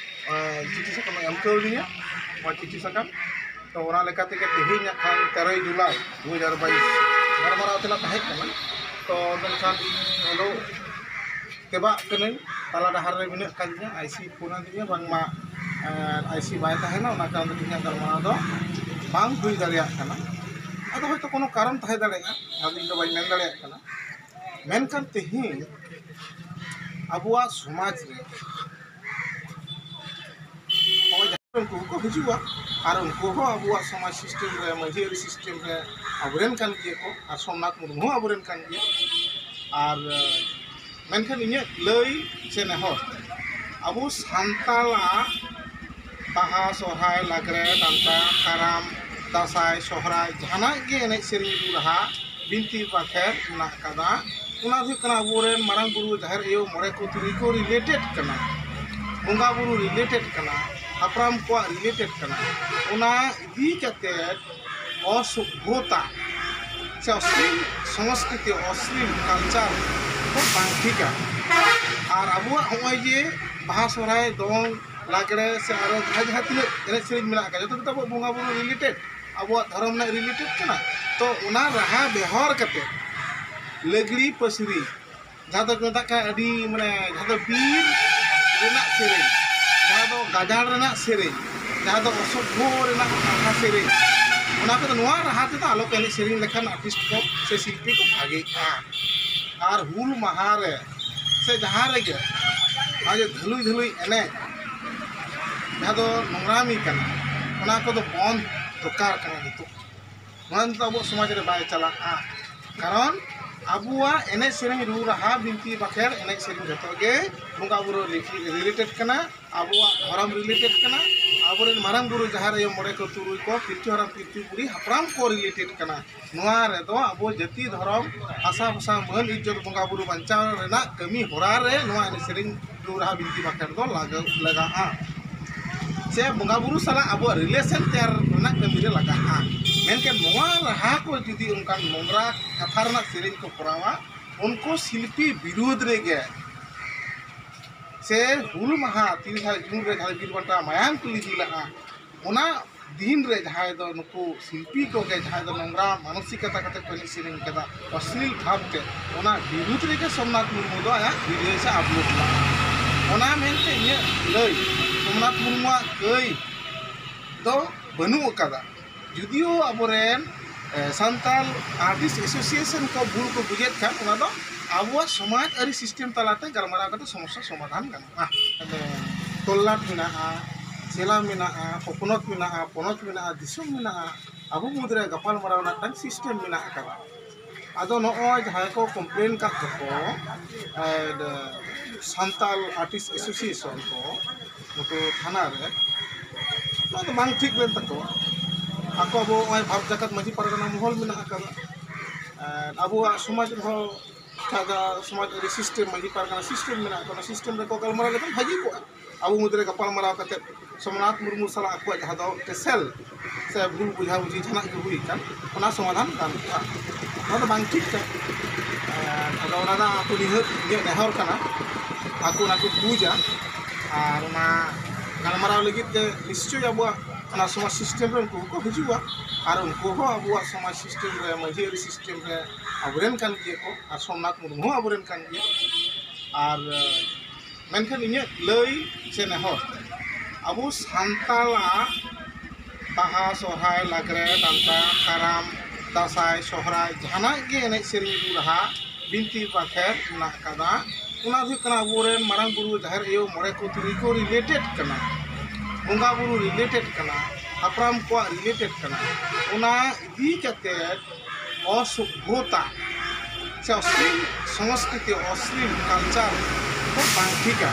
ᱮᱸ, ᱪᱤᱴᱷᱤ ᱥᱟᱠᱟᱢ ᱮ ᱮᱢ ᱠᱟᱹᱣᱫᱤᱧᱟ, ᱱᱚᱣᱟ ᱪᱤᱴᱷᱤ ᱥᱟᱠᱟᱢ᱾ ᱛᱚ ᱚᱱᱟ ᱞᱮᱠᱟ ᱛᱮᱜᱮ ᱛᱮᱦᱮᱧ ᱱᱟᱜ ᱠᱷᱟᱱ ᱛᱮᱨᱚᱭ ᱡᱩᱞᱟᱭ ᱫᱩ ᱦᱟᱡᱟᱨ ᱵᱟᱭᱤᱥ ᱜᱟᱞᱢᱟᱨᱟᱣ ᱛᱮᱱᱟᱜ ᱛᱟᱦᱮᱸ ᱠᱟᱱᱟ᱾ ᱛᱚ ᱢᱮᱱᱠᱷᱟᱱ ᱤᱧ ᱦᱤᱞᱳᱜ ᱛᱮᱵᱟᱜ ᱠᱟᱹᱱᱟᱹᱧ, ᱛᱟᱞᱟ ᱰᱟᱦᱟᱨ ᱨᱮ ᱢᱮᱱᱟᱜ ᱠᱟᱫᱤᱧᱟ᱾ ᱟᱭᱥᱤ ᱯᱷᱳᱱ ᱟᱹᱫᱤᱧᱟ ᱵᱟᱝᱢᱟ ᱟᱭᱥᱤ ᱵᱟᱭ ᱛᱟᱦᱮᱱᱟ, ᱚᱱᱟ ᱠᱟᱨᱚᱱ ᱛᱮ ᱛᱮᱦᱮᱧᱟᱜ ᱜᱟᱞᱢᱟᱨᱟᱣ ᱫᱚ ᱵᱟᱝ ᱦᱩᱭ ᱫᱟᱲᱮᱭᱟᱜ ᱠᱟᱱᱟ᱾ ᱟᱫᱚ ᱦᱚᱭᱛᱳ ᱠᱳᱱᱳ ᱠᱟᱨᱚᱱ ᱛᱟᱦᱮᱸ ᱫᱟᱲᱮᱭᱟᱜᱼᱟ, ᱚᱱᱟ ᱫᱚ ᱤᱧ ᱫᱚ ᱵᱟᱹᱧ ᱢᱮᱱ ᱫᱟᱲᱮᱭᱟᱜ ᱠᱟᱱᱟ᱾ ᱢᱮᱱᱠᱷᱟᱱ ᱛᱮᱦᱮᱧ ᱟᱵᱚᱣᱟᱜ ᱥᱚᱢᱟᱡᱽ ᱨᱮ ᱱᱚᱜᱼᱚᱭ ᱡᱟᱦᱟᱸ ᱩᱱᱠᱩ ᱦᱚᱸᱠᱚ ᱦᱤᱡᱩᱜᱼᱟ, ᱟᱨ ᱩᱱᱠᱩ ᱦᱚᱸ ᱟᱵᱚᱣᱟᱜ ᱥᱚᱢᱟᱡᱽ system ᱨᱮ, ᱢᱟᱹᱡᱷᱤ ᱟᱹᱨᱤ system ᱨᱮ ᱟᱵᱚᱨᱮᱱ ᱠᱟᱱ ᱜᱮᱭᱟ ᱠᱚ, ᱟᱨ ᱥᱳᱢᱱᱟᱛᱷ ᱢᱩᱨᱢᱩ ᱦᱚᱸ ᱟᱵᱚᱨᱮᱱ ᱠᱟᱱ ᱜᱮᱭᱟ᱾ ᱟᱨ ᱢᱮᱱᱠᱷᱟᱱ ᱤᱧᱟᱹᱜ ᱞᱟᱹᱭ ᱥᱮ ᱱᱮᱦᱚᱨ, ᱟᱵᱚ ᱥᱟᱱᱛᱟᱲᱟᱜ ᱵᱟᱦᱟ, ᱥᱚᱦᱨᱟᱭ, ᱞᱟᱜᱽᱲᱮ, ᱰᱟᱱᱴᱟ, ᱠᱟᱨᱟᱢ, ᱫᱟᱸᱥᱟᱭ, ᱥᱚᱦᱨᱟᱭ, ᱡᱟᱦᱟᱱᱟᱜ ᱜᱮ ᱮᱱᱮᱡ ᱥᱮᱨᱮᱧ, ᱨᱩ ᱨᱟᱦᱟ, ᱵᱤᱱᱛᱤ ᱵᱟᱠᱷᱮᱬ ᱢᱮᱱᱟᱜ ᱟᱠᱟᱫᱟ᱾ ᱚᱱᱟ ᱫᱚ ᱦᱩᱭᱩᱜ ᱠᱟᱱᱟ ᱟᱵᱚᱨᱮᱱ ᱢᱟᱨᱟᱝ ᱵᱩᱨᱩ, ᱡᱟᱦᱮᱨ ᱟᱭᱳ, ᱢᱚᱬᱮ ᱠᱚ ᱛᱩᱨᱩᱭ ᱠᱚ related ᱠᱟᱱᱟ, ᱵᱚᱸᱜᱟ ᱵᱩᱨᱩ related ᱠᱟᱱᱟ, ᱦᱟᱯᱲᱟᱢ ᱠᱚᱣᱟᱜ related ᱠᱟᱱᱟ᱾ ᱚᱱᱟ ᱤᱫᱤ ᱠᱟᱛᱮ ᱚᱥᱚᱵᱷᱚᱛᱟ ᱥᱮ ᱚᱥᱞᱤᱞ ᱥᱚᱝᱥᱠᱨᱤᱛᱤ, ᱚᱥᱞᱤᱞ culture ᱫᱚ ᱵᱟᱝ ᱴᱷᱤᱠᱟ᱾ ᱟᱨ ᱟᱵᱚᱣᱟᱜ ᱦᱚᱸᱜᱼᱚᱭ ᱡᱮ ᱵᱟᱦᱟ, ᱥᱚᱦᱨᱟᱭ, ᱫᱚᱝ, ᱞᱟᱜᱽᱲᱮ ᱥᱮ ᱟᱨᱚ ᱡᱟᱦᱟᱸ, ᱡᱟᱦᱟᱸ ᱛᱤᱱᱟᱹᱜ ᱮᱱᱮᱡ ᱥᱮᱨᱮᱧ ᱢᱮᱱᱟᱜ ᱟᱠᱟᱫ, ᱡᱚᱛᱚ ᱜᱮᱛᱚ ᱟᱵᱚᱣᱟᱜ ᱵᱚᱸᱜᱟ ᱵᱩᱨᱩ related, ᱟᱵᱚᱣᱟᱜ ᱫᱷᱚᱨᱚᱢ ᱨᱮᱱᱟᱜ related ᱠᱟᱱᱟ᱾ ᱛᱚ ᱚᱱᱟ ᱨᱟᱦᱟ ᱵᱮᱣᱦᱟᱨ ᱠᱟᱛᱮ ᱞᱟᱜᱽᱲᱤ ᱯᱟᱹᱥᱨᱤ, ᱡᱟᱦᱟᱸ ᱫᱚ ᱢᱮᱛᱟᱜ ᱠᱟᱱᱟ ᱟᱹᱰᱤ, ᱢᱟᱱᱮ, ᱡᱟᱦᱟᱸ ᱫᱚ ᱵᱤᱨ ᱨᱮᱱᱟᱜ ᱥᱮᱨᱮᱧ, ᱡᱟᱦᱟᱸ ᱫᱚ ᱜᱟᱡᱟᱲ ᱨᱮᱱᱟᱜ ᱥᱮᱨᱮᱧ, ᱡᱟᱦᱟᱸ ᱫᱚ ᱚᱥᱚᱵᱷᱚ ᱨᱮᱱᱟᱜ ᱠᱟᱛᱷᱟ ᱥᱮᱨᱮᱧ, ᱚᱱᱟ ᱠᱚᱫᱚ ᱱᱚᱣᱟ ᱨᱟᱦᱟ ᱛᱮᱫᱚ ᱟᱞᱚ ᱠᱚ ᱮᱱᱮᱡ ᱥᱮᱨᱮᱧ ᱞᱮᱠᱷᱟᱱ artist ᱠᱚ ᱥᱮ ᱥᱤᱞᱯᱤ ᱠᱚ ᱵᱷᱟᱜᱮᱜᱼᱟ᱾ ᱟᱨ ᱦᱩᱞ ᱢᱟᱦᱟ ᱨᱮ ᱥᱮ ᱡᱟᱦᱟᱸ ᱨᱮᱜᱮ ᱱᱚᱜᱼᱚᱭ ᱡᱮ ᱫᱷᱟᱹᱞᱩᱭ ᱫᱷᱟᱹᱞᱩᱭ ᱮᱱᱮᱡ, ᱡᱟᱦᱟᱸ ᱫᱚ ᱱᱚᱝᱨᱟᱢᱤ ᱠᱟᱱᱟ, ᱚᱱᱟ ᱠᱚᱫᱚ ᱵᱚᱱᱫ ᱫᱚᱨᱠᱟᱨ ᱠᱟᱱᱟ ᱱᱤᱛᱚᱜ᱾ ᱱᱚᱣᱟ ᱱᱤᱛᱚᱜ ᱟᱵᱚᱣᱟᱜ ᱥᱚᱢᱟᱡᱽ ᱨᱮ ᱵᱟᱭ ᱪᱟᱞᱟᱜᱼᱟ᱾ ᱠᱟᱨᱚᱱ ᱟᱵᱚᱣᱟᱜ ᱮᱱᱮᱡ ᱥᱮᱨᱮᱧ, ᱨᱩ ᱨᱟᱦᱟ, ᱵᱤᱱᱛᱤ ᱵᱟᱠᱷᱮᱬ, ᱮᱱᱮᱡ ᱥᱮᱨᱮᱧ ᱡᱚᱛᱚ ᱜᱮ ᱵᱚᱸᱜᱟ ᱵᱩᱨᱩ related ᱠᱟᱱᱟ, ᱟᱵᱚᱣᱟᱜ ᱫᱷᱚᱨᱚᱢ related ᱠᱟᱱᱟ, ᱟᱵᱚᱨᱮᱱ ᱢᱟᱨᱟᱝ ᱵᱩᱨᱩ, ᱡᱟᱦᱮᱨ ᱟᱭᱳ, ᱢᱚᱬᱮ ᱠᱚ ᱛᱩᱨᱩᱭ ᱠᱚ, ᱯᱤᱞᱪᱩ ᱦᱟᱲᱟᱢ ᱯᱤᱞᱪᱩ ᱵᱩᱲᱦᱤ ᱦᱟᱯᱲᱟᱢ ᱠᱚ related ᱠᱟᱱᱟ᱾ ᱱᱚᱣᱟ ᱨᱮᱫᱚ ᱟᱵᱚ ᱡᱟᱹᱛᱤ, ᱫᱷᱚᱨᱚᱢ, ᱵᱷᱟᱥᱟ, ᱵᱷᱟᱥᱟ, ᱢᱟᱹᱱ, ᱤᱡᱽᱡᱚᱛ, ᱵᱚᱸᱜᱟ ᱵᱩᱨᱩ ᱵᱟᱧᱪᱟᱣ ᱨᱮᱱᱟᱜ ᱠᱟᱹᱢᱤ ᱦᱚᱨᱟ ᱨᱮ ᱱᱚᱣᱟ ᱮᱱᱮᱡ ᱥᱮᱨᱮᱧ, ᱨᱩ ᱨᱟᱦᱟ, ᱵᱤᱱᱛᱤ ᱵᱟᱠᱷᱮᱬ ᱫᱚ ᱞᱟᱜᱟᱣ, ᱞᱟᱜᱟᱜᱼᱟ᱾ ᱥᱮ ᱵᱚᱸᱜᱟ ᱵᱩᱨᱩ ᱥᱟᱞᱟᱜ ᱟᱵᱚᱣᱟᱜ relation ᱛᱮᱭᱟᱨ ᱨᱮᱱᱟᱜ ᱠᱟᱹᱢᱤ ᱨᱮ ᱞᱟᱜᱟᱜᱼᱟ᱾ ᱢᱮᱱᱠᱷᱟᱱ ᱱᱚᱣᱟ ᱨᱟᱦᱟ ᱠᱚ ᱡᱩᱫᱤ ᱚᱱᱠᱟᱱ ᱱᱚᱝᱨᱟ ᱠᱟᱛᱷᱟ ᱨᱮᱱᱟᱜ ᱥᱮᱨᱮᱧ ᱠᱚ ᱠᱚᱨᱟᱣᱟ, ᱩᱱᱠᱩ ᱥᱤᱞᱯᱤ ᱵᱤᱨᱩᱫᱽ ᱨᱮᱜᱮ ᱥᱮ ᱦᱩᱞ ᱢᱟᱦᱟ ᱛᱤᱨᱤᱥᱟ ᱡᱩᱱ ᱨᱮ ᱡᱟᱦᱟᱸᱭ ᱵᱤᱨ ᱵᱟᱱᱴᱟ ᱢᱟᱭᱟᱢ ᱠᱚ ᱞᱤᱸᱡᱤ ᱞᱟᱜᱼᱟ, ᱚᱱᱟ ᱫᱤᱱ ᱨᱮ ᱡᱟᱦᱟᱸᱭ ᱫᱚ ᱱᱩᱠᱩ ᱥᱤᱞᱯᱤ ᱠᱚᱜᱮ ᱡᱟᱦᱟᱸᱭ ᱫᱚ ᱱᱚᱝᱨᱟ ᱢᱟᱱᱚᱥᱤᱠᱚᱛᱟ ᱠᱟᱛᱮ ᱠᱚ ᱮᱱᱮᱡ ᱥᱮᱨᱮᱧ ᱠᱟᱫᱟ ᱚᱥᱞᱤᱞ ᱵᱷᱟᱵᱽ ᱛᱮ, ᱚᱱᱟ ᱵᱤᱨᱩᱫᱽ ᱨᱮᱜᱮ ᱥᱳᱢᱱᱟᱛᱷ ᱢᱩᱨᱢᱩ ᱫᱚ ᱟᱭᱟᱜ video ᱥᱮ upload ᱞᱟᱜᱼᱟ᱾ ᱚᱱᱟ ᱢᱮᱱᱛᱮ ᱤᱧᱟᱹᱜ ᱞᱟᱹᱭ, ᱥᱳᱢᱱᱟᱛᱷ ᱢᱩᱨᱢᱩᱣᱟᱜ ᱠᱟᱹᱭ ᱫᱚ ᱵᱟᱹᱱᱩᱜ ᱟᱠᱟᱫᱟ᱾ ᱡᱩᱫᱤᱭᱳ ᱟᱵᱚᱨᱮᱱ, ᱮ, ᱥᱟᱱᱛᱟᱲ Artist Association ᱠᱚ ᱵᱷᱩᱞ ᱠᱚ ᱵᱩᱡᱮᱫ ᱠᱷᱟᱱ, ᱚᱱᱟ ᱫᱚ ᱟᱵᱚᱣᱟᱜ ᱥᱚᱢᱟᱡᱽ ᱟᱹᱨᱤ system ᱛᱟᱞᱟᱛᱮ ᱜᱟᱞᱢᱟᱨᱟᱣ ᱠᱟᱛᱮ ᱥᱚᱢᱚᱥᱥᱟ ᱥᱚᱢᱟᱫᱷᱟᱱ ᱜᱟᱱᱚᱜᱼᱟ᱾ ᱛᱚᱞᱞᱟᱴ ᱢᱮᱱᱟᱜᱼᱟ, ᱡᱮᱞᱟ ᱢᱮᱱᱟᱜᱼᱟ, ᱯᱚᱱᱚᱛ ᱢᱮᱱᱟᱜᱼᱟ, ᱫᱤᱥᱚᱢ ᱢᱮᱱᱟᱜᱼᱟ, ᱟᱵᱚ ᱢᱩᱫᱽᱨᱮ ᱜᱟᱯᱟᱞᱢᱟᱨᱟᱣ ᱨᱮᱱᱟᱜ ᱢᱤᱫᱴᱟᱝ system ᱢᱮᱱᱟᱜ ᱟᱠᱟᱫᱟ᱾ ᱟᱫᱚ ᱱᱚᱜᱼᱚᱭ ᱡᱟᱦᱟᱸᱭ ᱠᱚ complain ᱠᱟᱜ ᱫᱚᱠᱚ, ᱮᱸ, ᱥᱟᱱᱛᱟᱞ Artist Association ᱠᱚ, ᱱᱩᱠᱩ ᱛᱷᱟᱱᱟ ᱨᱮ, ᱱᱚᱣᱟ ᱫᱚ ᱵᱟᱝ ᱴᱷᱤᱠ ᱞᱮᱱ ᱛᱟᱠᱚᱣᱟ᱾ ᱟᱠᱚ ᱟᱵᱚ ᱱᱚᱜᱼᱚᱭ ᱵᱷᱟᱨᱚᱛ ᱡᱟᱠᱟᱛ ᱢᱟᱹᱡᱷᱤ ᱯᱟᱨᱜᱟᱱᱟ ᱢᱚᱦᱚᱞ ᱢᱮᱱᱟᱜ ᱟᱠᱟᱫᱟ, ᱮᱸ, ᱟᱵᱚᱣᱟᱜ ᱥᱚᱢᱟᱡᱽ ᱨᱮᱦᱚᱸ ᱡᱟᱦᱟᱸ ᱥᱚᱢᱟᱡᱽ ᱟᱹᱨᱤ system, ᱢᱟᱹᱡᱷᱤ ᱯᱟᱨᱜᱟᱱᱟ system ᱢᱮᱱᱟᱜ ᱟᱠᱟᱫᱟ, system ᱨᱮᱠᱚ ᱜᱟᱞᱢᱟᱨᱟᱣ ᱞᱮᱠᱷᱟᱱ ᱵᱷᱟᱹᱜᱤ ᱠᱚᱜᱼᱟ᱾ ᱟᱵᱚ ᱢᱩᱫᱽᱨᱮ ᱜᱟᱯᱟᱞᱢᱟᱨᱟᱣ ᱠᱟᱛᱮ ᱥᱳᱢᱱᱟᱛᱷ ᱢᱩᱨᱢᱩ ᱥᱟᱞᱟᱜ ᱟᱠᱚᱣᱟᱜ ᱡᱟᱦᱟᱸ ᱫᱚ ᱴᱮᱥᱮᱞ ᱥᱮ ᱵᱷᱩᱞ ᱵᱩᱡᱷᱟᱵᱩᱡᱷᱤ ᱡᱟᱦᱟᱱᱟᱜ ᱜᱮ ᱦᱩᱭ ᱟᱠᱟᱱ, ᱚᱱᱟ ᱥᱚᱢᱟᱫᱷᱟᱱ ᱜᱟᱱ ᱠᱚᱜᱼᱟ᱾ ᱚᱱᱟ ᱫᱚ ᱵᱟᱝ ᱴᱷᱤᱠ ᱠᱟᱱᱟ᱾ ᱟᱫᱚ ᱚᱱᱟ ᱫᱚ ᱟᱠᱚ ᱱᱤᱦᱟᱹᱛ ᱤᱧᱟᱹᱜ ᱱᱮᱦᱚᱨ ᱠᱟᱱᱟ, ᱟᱠᱚ ᱚᱱᱟ ᱠᱚ ᱵᱩᱡᱟ᱾ ᱟᱨ ᱚᱱᱟ ᱜᱟᱞᱢᱟᱨᱟᱣ ᱞᱟᱹᱜᱤᱫ ᱛᱮ ᱱᱤᱥᱪᱳᱭ ᱟᱵᱚᱣᱟᱜ ᱚᱱᱟ ᱥᱚᱢᱟᱡᱽ system ᱨᱮ ᱩᱱᱠᱩ ᱦᱚᱸᱠᱚ ᱦᱤᱡᱩᱜᱼᱟ᱾ ᱟᱨ ᱩᱱᱠᱩ ᱦᱚᱸ ᱟᱵᱚᱣᱟᱜ ᱥᱚᱢᱟᱡᱽ system ᱨᱮ, ᱢᱟᱹᱡᱷᱤ ᱟᱹᱨᱤ system ᱨᱮ ᱟᱵᱚᱨᱮᱱ ᱠᱟᱱ ᱜᱮᱭᱟ ᱠᱚ, ᱟᱨ ᱥᱳᱢᱱᱟᱛᱷ ᱢᱩᱨᱢᱩ ᱦᱚᱸ ᱟᱵᱚᱨᱮᱱ ᱠᱟᱱ ᱜᱮᱭᱟ᱾ ᱟᱨ ᱢᱮᱱᱠᱷᱟᱱ ᱤᱧᱟᱹᱜ ᱞᱟᱹᱭ ᱥᱮ ᱱᱮᱦᱚᱨ, ᱟᱵᱚ ᱥᱟᱱᱛᱟᱲᱟᱜ ᱵᱟᱦᱟ, ᱥᱚᱦᱨᱟᱭ, ᱞᱟᱜᱽᱲᱮ, ᱰᱟᱱᱴᱟ, ᱠᱟᱨᱟᱢ, ᱫᱟᱸᱥᱟᱭ, ᱥᱚᱦᱨᱟᱭ, ᱡᱟᱦᱟᱱᱟᱜ ᱜᱮ ᱮᱱᱮᱡ ᱥᱮᱨᱮᱧ, ᱨᱩ ᱨᱟᱦᱟ, ᱵᱤᱱᱛᱤ ᱵᱟᱠᱷᱮᱬ ᱢᱮᱱᱟᱜ ᱟᱠᱟᱫᱟ, ᱚᱱᱟ ᱫᱚ ᱦᱩᱭᱩᱜ ᱠᱟᱱᱟ ᱟᱵᱚᱨᱮᱱ ᱢᱟᱨᱟᱝ ᱵᱩᱨᱩ, ᱡᱟᱦᱮᱨ ᱟᱭᱳ, ᱢᱚᱬᱮ ᱠᱚ ᱛᱩᱨᱩᱭ ᱠᱚ related ᱠᱟᱱᱟ, ᱵᱚᱸᱜᱟ ᱵᱩᱨᱩ related ᱠᱟᱱᱟ, ᱦᱟᱯᱲᱟᱢ ᱠᱚᱣᱟᱜ related ᱠᱟᱱᱟ᱾ ᱚᱱᱟ ᱤᱫᱤ ᱠᱟᱛᱮ ᱚᱥᱚᱵᱷᱚᱛᱟ ᱥᱮ ᱚᱥᱞᱤᱞ ᱥᱚᱝᱥᱠᱨᱤᱛᱤ, ᱚᱥᱞᱤᱞ culture ᱫᱚ ᱵᱟᱝ ᱴᱷᱤᱠᱟ᱾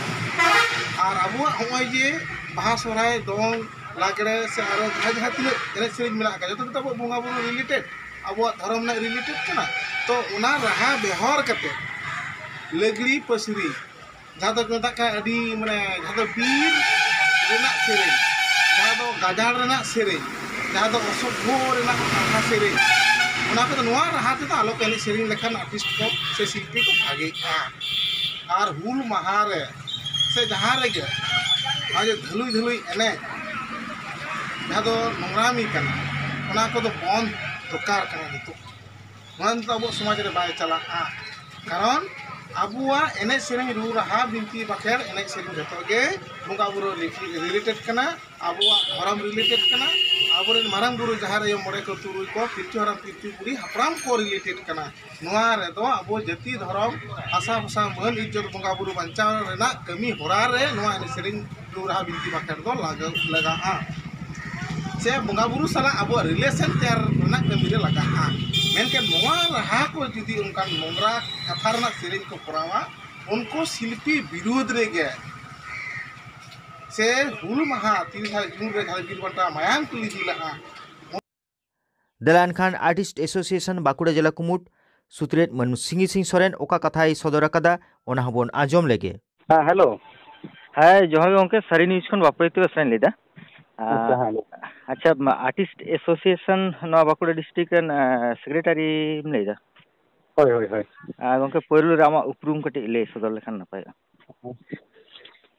ᱟᱨ ᱟᱵᱚᱣᱟᱜ ᱱᱚᱜᱼᱚᱭ ᱡᱮ ᱵᱟᱦᱟ, ᱥᱚᱦᱨᱟᱭ, ᱫᱚᱝ, ᱞᱟᱜᱽᱲᱮ ᱥᱮ ᱟᱨᱚ ᱡᱟᱦᱟᱸ ᱡᱟᱦᱟᱸ ᱛᱤᱱᱟᱹᱜ ᱮᱱᱮᱡ ᱥᱮᱨᱮᱧ ᱢᱮᱱᱟᱜ ᱟᱠᱟᱫ, ᱡᱚᱛᱚ ᱜᱮᱛᱚ ᱟᱵᱚᱣᱟᱜ ᱵᱚᱸᱜᱟ ᱵᱩᱨᱩ related, ᱟᱵᱚᱣᱟᱜ ᱫᱷᱚᱨᱚᱢ ᱨᱮᱱᱟᱜ related ᱠᱟᱱᱟ᱾ ᱛᱚ ᱚᱱᱟ ᱨᱟᱦᱟ ᱵᱮᱣᱦᱟᱨ ᱠᱟᱛᱮ ᱞᱟᱜᱽᱲᱤ ᱯᱟᱹᱥᱨᱤ, ᱡᱟᱦᱟᱸ ᱫᱚ ᱢᱮᱛᱟᱜ ᱠᱟᱱᱟ ᱟᱹᱰᱤ, ᱢᱟᱱᱮ, ᱡᱟᱦᱟᱸ ᱫᱚ ᱵᱤᱨ ᱨᱮᱱᱟᱜ ᱥᱮᱨᱮᱧ, ᱡᱟᱦᱟᱸ ᱫᱚ ᱜᱟᱡᱟᱲ ᱨᱮᱱᱟᱜ ᱥᱮᱨᱮᱧ, ᱡᱟᱦᱟᱸ ᱫᱚ ᱚᱥᱚᱵᱷᱭᱚ ᱨᱮᱱᱟᱜ ᱠᱟᱛᱷᱟ ᱥᱮᱨᱮᱧ, ᱚᱱᱟ ᱠᱚᱫᱚ ᱱᱚᱣᱟ ᱨᱟᱦᱟ ᱛᱮᱫᱚ ᱟᱞᱚ ᱠᱚ ᱮᱱᱮᱡ ᱥᱮᱨᱮᱧ ᱞᱮᱠᱷᱟᱱ artist ᱠᱚ ᱥᱮ ᱥᱤᱞᱯᱤ ᱠᱚ ᱵᱷᱟᱜᱮᱜᱼᱟ᱾ ᱟᱨ ᱦᱩᱞ ᱢᱟᱦᱟ ᱨᱮ ᱥᱮ ᱡᱟᱦᱟᱸ ᱨᱮᱜᱮ ᱱᱚᱜᱼᱚᱭ ᱡᱮ ᱫᱷᱟᱹᱞᱩᱭ ᱫᱷᱟᱹᱞᱩᱭ ᱮᱱᱮᱡ, ᱡᱟᱦᱟᱸ ᱫᱚ ᱱᱚᱝᱨᱟᱢᱤ ᱠᱟᱱᱟ, ᱚᱱᱟ ᱠᱚᱫᱚ ᱵᱚᱱᱫ ᱫᱚᱨᱠᱟᱨ ᱠᱟᱱᱟ ᱱᱤᱛᱚᱜ᱾ ᱱᱚᱣᱟ ᱱᱤᱛᱚᱜ ᱟᱵᱚᱣᱟᱜ ᱥᱚᱢᱟᱡᱽ ᱨᱮ ᱵᱟᱭ ᱪᱟᱞᱟᱜᱼᱟ᱾ ᱠᱟᱨᱚᱱ ᱟᱵᱚᱣᱟᱜ ᱮᱱᱮᱡ ᱥᱮᱨᱮᱧ, ᱨᱩ ᱨᱟᱦᱟ, ᱵᱤᱱᱛᱤ ᱵᱟᱠᱷᱮᱬ, ᱮᱱᱮᱡ ᱥᱮᱨᱮᱧ ᱡᱚᱛᱚ ᱜᱮ ᱵᱚᱸᱜᱟ ᱵᱩᱨᱩ related ᱠᱟᱱᱟ᱾ ᱟᱵᱚᱣᱟᱜ ᱫᱷᱚᱨᱚᱢ ᱨᱤᱞᱮᱴᱮᱰ ᱠᱟᱱᱟ᱾ ᱟᱵᱚᱨᱮᱱ ᱢᱟᱨᱟᱝ ᱵᱩᱨᱩ, ᱡᱟᱦᱮᱨ ᱟᱭᱳ, ᱢᱚᱬᱮ ᱠᱚ ᱛᱩᱨᱩᱭ ᱠᱚ, ᱯᱤᱞᱪᱩ ᱦᱟᱲᱟᱢ ᱯᱤᱞᱪᱩ ᱵᱩᱲᱦᱤ ᱦᱟᱯᱲᱟᱢ ᱠᱚ ᱨᱤᱞᱮᱴᱮᱰ ᱠᱟᱱᱟ᱾ ᱱᱚᱣᱟ ᱨᱮᱫᱚ ᱟᱵᱚ ᱡᱟᱹᱛᱤ ᱫᱷᱚᱨᱚᱢ, ᱦᱟᱥᱟ ᱵᱷᱟᱥᱟ, ᱢᱟᱹᱱ ᱤᱡᱽᱡᱚᱛ, ᱵᱚᱸᱜᱟ ᱵᱩᱨᱩ ᱵᱟᱧᱪᱟᱣ ᱨᱮᱱᱟᱜ ᱠᱟᱹᱢᱤ ᱦᱚᱨᱟ ᱨᱮ ᱱᱚᱣᱟ ᱮᱱᱮᱡ ᱥᱮᱨᱮᱧ, ᱨᱩ ᱨᱟᱦᱟ, ᱵᱤᱱᱛᱤ ᱵᱟᱠᱷᱮᱲ ᱫᱚ ᱞᱟᱜᱟᱣ ᱞᱟᱜᱟᱜᱼᱟ, ᱥᱮ ᱵᱚᱸᱜᱟ ᱵᱩᱨᱩ ᱥᱟᱞᱟᱜ ᱟᱵᱚᱣᱟᱜ ᱨᱤᱞᱮᱥᱚᱱ ᱛᱮᱭᱟᱨ ᱨᱮᱱᱟᱜ ᱠᱟᱹᱢᱤ ᱨᱮ ᱞᱟᱜᱟᱜᱼᱟ᱾ ᱢᱮᱱᱠᱷᱟᱱ ᱱᱚᱣᱟ ᱨᱟᱦᱟ ᱠᱚ ᱡᱩᱫᱤ ᱚᱱᱠᱟᱱ ᱱᱚᱝᱨᱟ ᱠᱟᱛᱷᱟ ᱨᱮᱱᱟᱜ ᱥᱮᱨᱮᱧ ᱠᱚ ᱠᱚᱨᱟᱣᱟ, ᱩᱱᱠᱩ ᱥᱤᱞᱯᱤ ᱵᱤᱨᱩᱫᱽ ᱨᱮᱜᱮ ᱥᱮ ᱦᱩᱞ ᱢᱟᱦᱟ ᱛᱤᱨᱤᱥᱟ ᱡᱩᱱ ᱨᱮ ᱡᱟᱦᱟᱸᱭ ᱵᱤᱨ ᱵᱟᱱᱴᱟ ᱢᱟᱭᱟᱢ ᱠᱚ ᱞᱤᱸᱡᱤ ᱞᱟᱜᱼᱟ᱾ ᱫᱮᱞᱟ ᱮᱱᱠᱷᱟᱱ ᱟᱨᱴᱤᱥᱴ ᱮᱥᱳᱥᱤᱭᱮᱥᱚᱱ ᱵᱟᱸᱠᱩᱲᱟ ᱡᱮᱞᱟ ᱠᱩᱢᱩᱴ ᱥᱩᱛᱨᱮᱛ ᱢᱟᱹᱱ ᱥᱤᱝᱜᱤ ᱥᱤᱝ ᱥᱚᱨᱮᱱ ᱚᱠᱟ ᱠᱟᱛᱷᱟᱭ ᱥᱚᱫᱚᱨ ᱟᱠᱟᱫᱟ, ᱚᱱᱟ ᱦᱚᱸᱵᱚᱱ ᱟᱸᱡᱚᱢ ᱞᱮᱜᱮ᱾ ᱦᱮᱸ, ᱦᱮᱞᱳ᱾ ᱦᱮᱸ, ᱡᱚᱦᱟᱨ ᱜᱮ ᱜᱚᱢᱠᱮ, ᱥᱟᱹᱨᱤ ᱱᱤᱭᱩᱡᱽ ᱠᱷᱚᱱ ᱵᱟᱯᱩ ᱛᱤᱣᱟ ᱥᱚᱨᱮᱱ ᱞᱟᱹᱭᱫᱟ᱾ ᱟᱪᱪᱷᱟ, ᱦᱮᱸ, ᱞᱟᱹᱭ ᱟᱪᱪᱷᱟ, ᱟᱨᱴᱤᱥᱴ ᱮᱥᱳᱥᱤᱭᱮᱥᱚᱱ ᱱᱚᱣᱟ ᱵᱟᱸᱠᱩᱲᱟ ᱰᱤᱥᱴᱨᱤᱠᱴ ᱨᱮᱱ ᱥᱮᱠᱨᱮᱴᱟᱨᱤᱢ ᱞᱟᱹᱭᱫᱟ? ᱦᱳᱭ, ᱦᱳᱭ, ᱦᱳᱭ᱾ ᱟᱨ ᱜᱚᱢᱠᱮ, ᱯᱳᱭᱞᱳ ᱨᱮ ᱟᱢᱟᱜ ᱩᱯᱨᱩᱢ ᱠᱟᱹᱴᱤᱡ ᱞᱟᱹᱭ ᱥᱚᱫᱚᱨ ᱞᱮᱠᱷᱟᱱ ᱱᱟᱯᱟᱭᱚᱜᱼᱟ᱾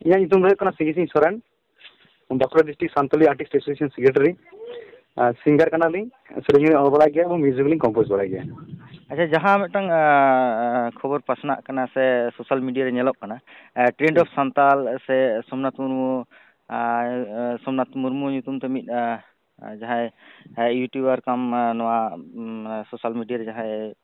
ᱤᱧᱟᱹᱜ ᱧᱩᱛᱩᱢ ᱫᱚ ᱦᱩᱭᱩᱜ ᱠᱟᱱᱟ Singi Sing Soren, Bankura district Santali artist association secretary. ᱟᱨ ᱥᱤᱝᱜᱟᱨ ᱠᱟᱱᱟᱞᱤᱧ, ᱥᱮᱨᱮᱧ ᱦᱚᱸᱧ ᱚᱞ ᱵᱟᱲᱟᱭ ᱜᱮᱭᱟ ᱮᱵᱚᱝ ᱢᱤᱣᱡᱤᱠ ᱦᱚᱸᱞᱤᱧ ᱠᱚᱢᱯᱳᱡᱽ ᱵᱟᱲᱟᱭ ᱜᱮᱭᱟ᱾ ᱟᱪᱪᱷᱟ, ᱡᱟᱦᱟᱸ ᱢᱤᱫᱴᱟᱝ, ᱟᱸ, ᱠᱷᱚᱵᱚᱨ ᱯᱟᱥᱱᱟᱜ ᱠᱟᱱᱟ ᱥᱮ ᱥᱳᱥᱟᱞ ᱢᱤᱰᱤᱭᱟ ᱨᱮ ᱧᱮᱞᱚᱜ ᱠᱟᱱᱟ, ᱟᱸ, ᱴᱨᱮᱱᱰ ᱦᱩᱸ᱾ ᱚᱯᱷ ᱥᱟᱱᱛᱟᱞ ᱥᱮ ᱥᱳᱢᱱᱟᱛᱷ ᱢᱩᱨᱢᱩ, ᱟᱸ, ᱥᱳᱢᱱᱟᱛᱷ ᱢᱩᱨᱢᱩ ᱧᱩᱛᱩᱢ ᱛᱮ ᱢᱤᱫ, ᱟᱸ, ᱟᱨ ᱡᱟᱦᱟᱸᱭ, ᱦᱮᱸ, ᱤᱭᱩᱴᱩᱵᱟᱨ ᱠᱟᱢ, ᱟᱸ, ᱱᱚᱣᱟ, ᱩᱢ, ᱥᱳᱥᱟᱞ ᱢᱤᱰᱤᱭᱟ ᱨᱮ ᱡᱟᱦᱟᱸᱭ,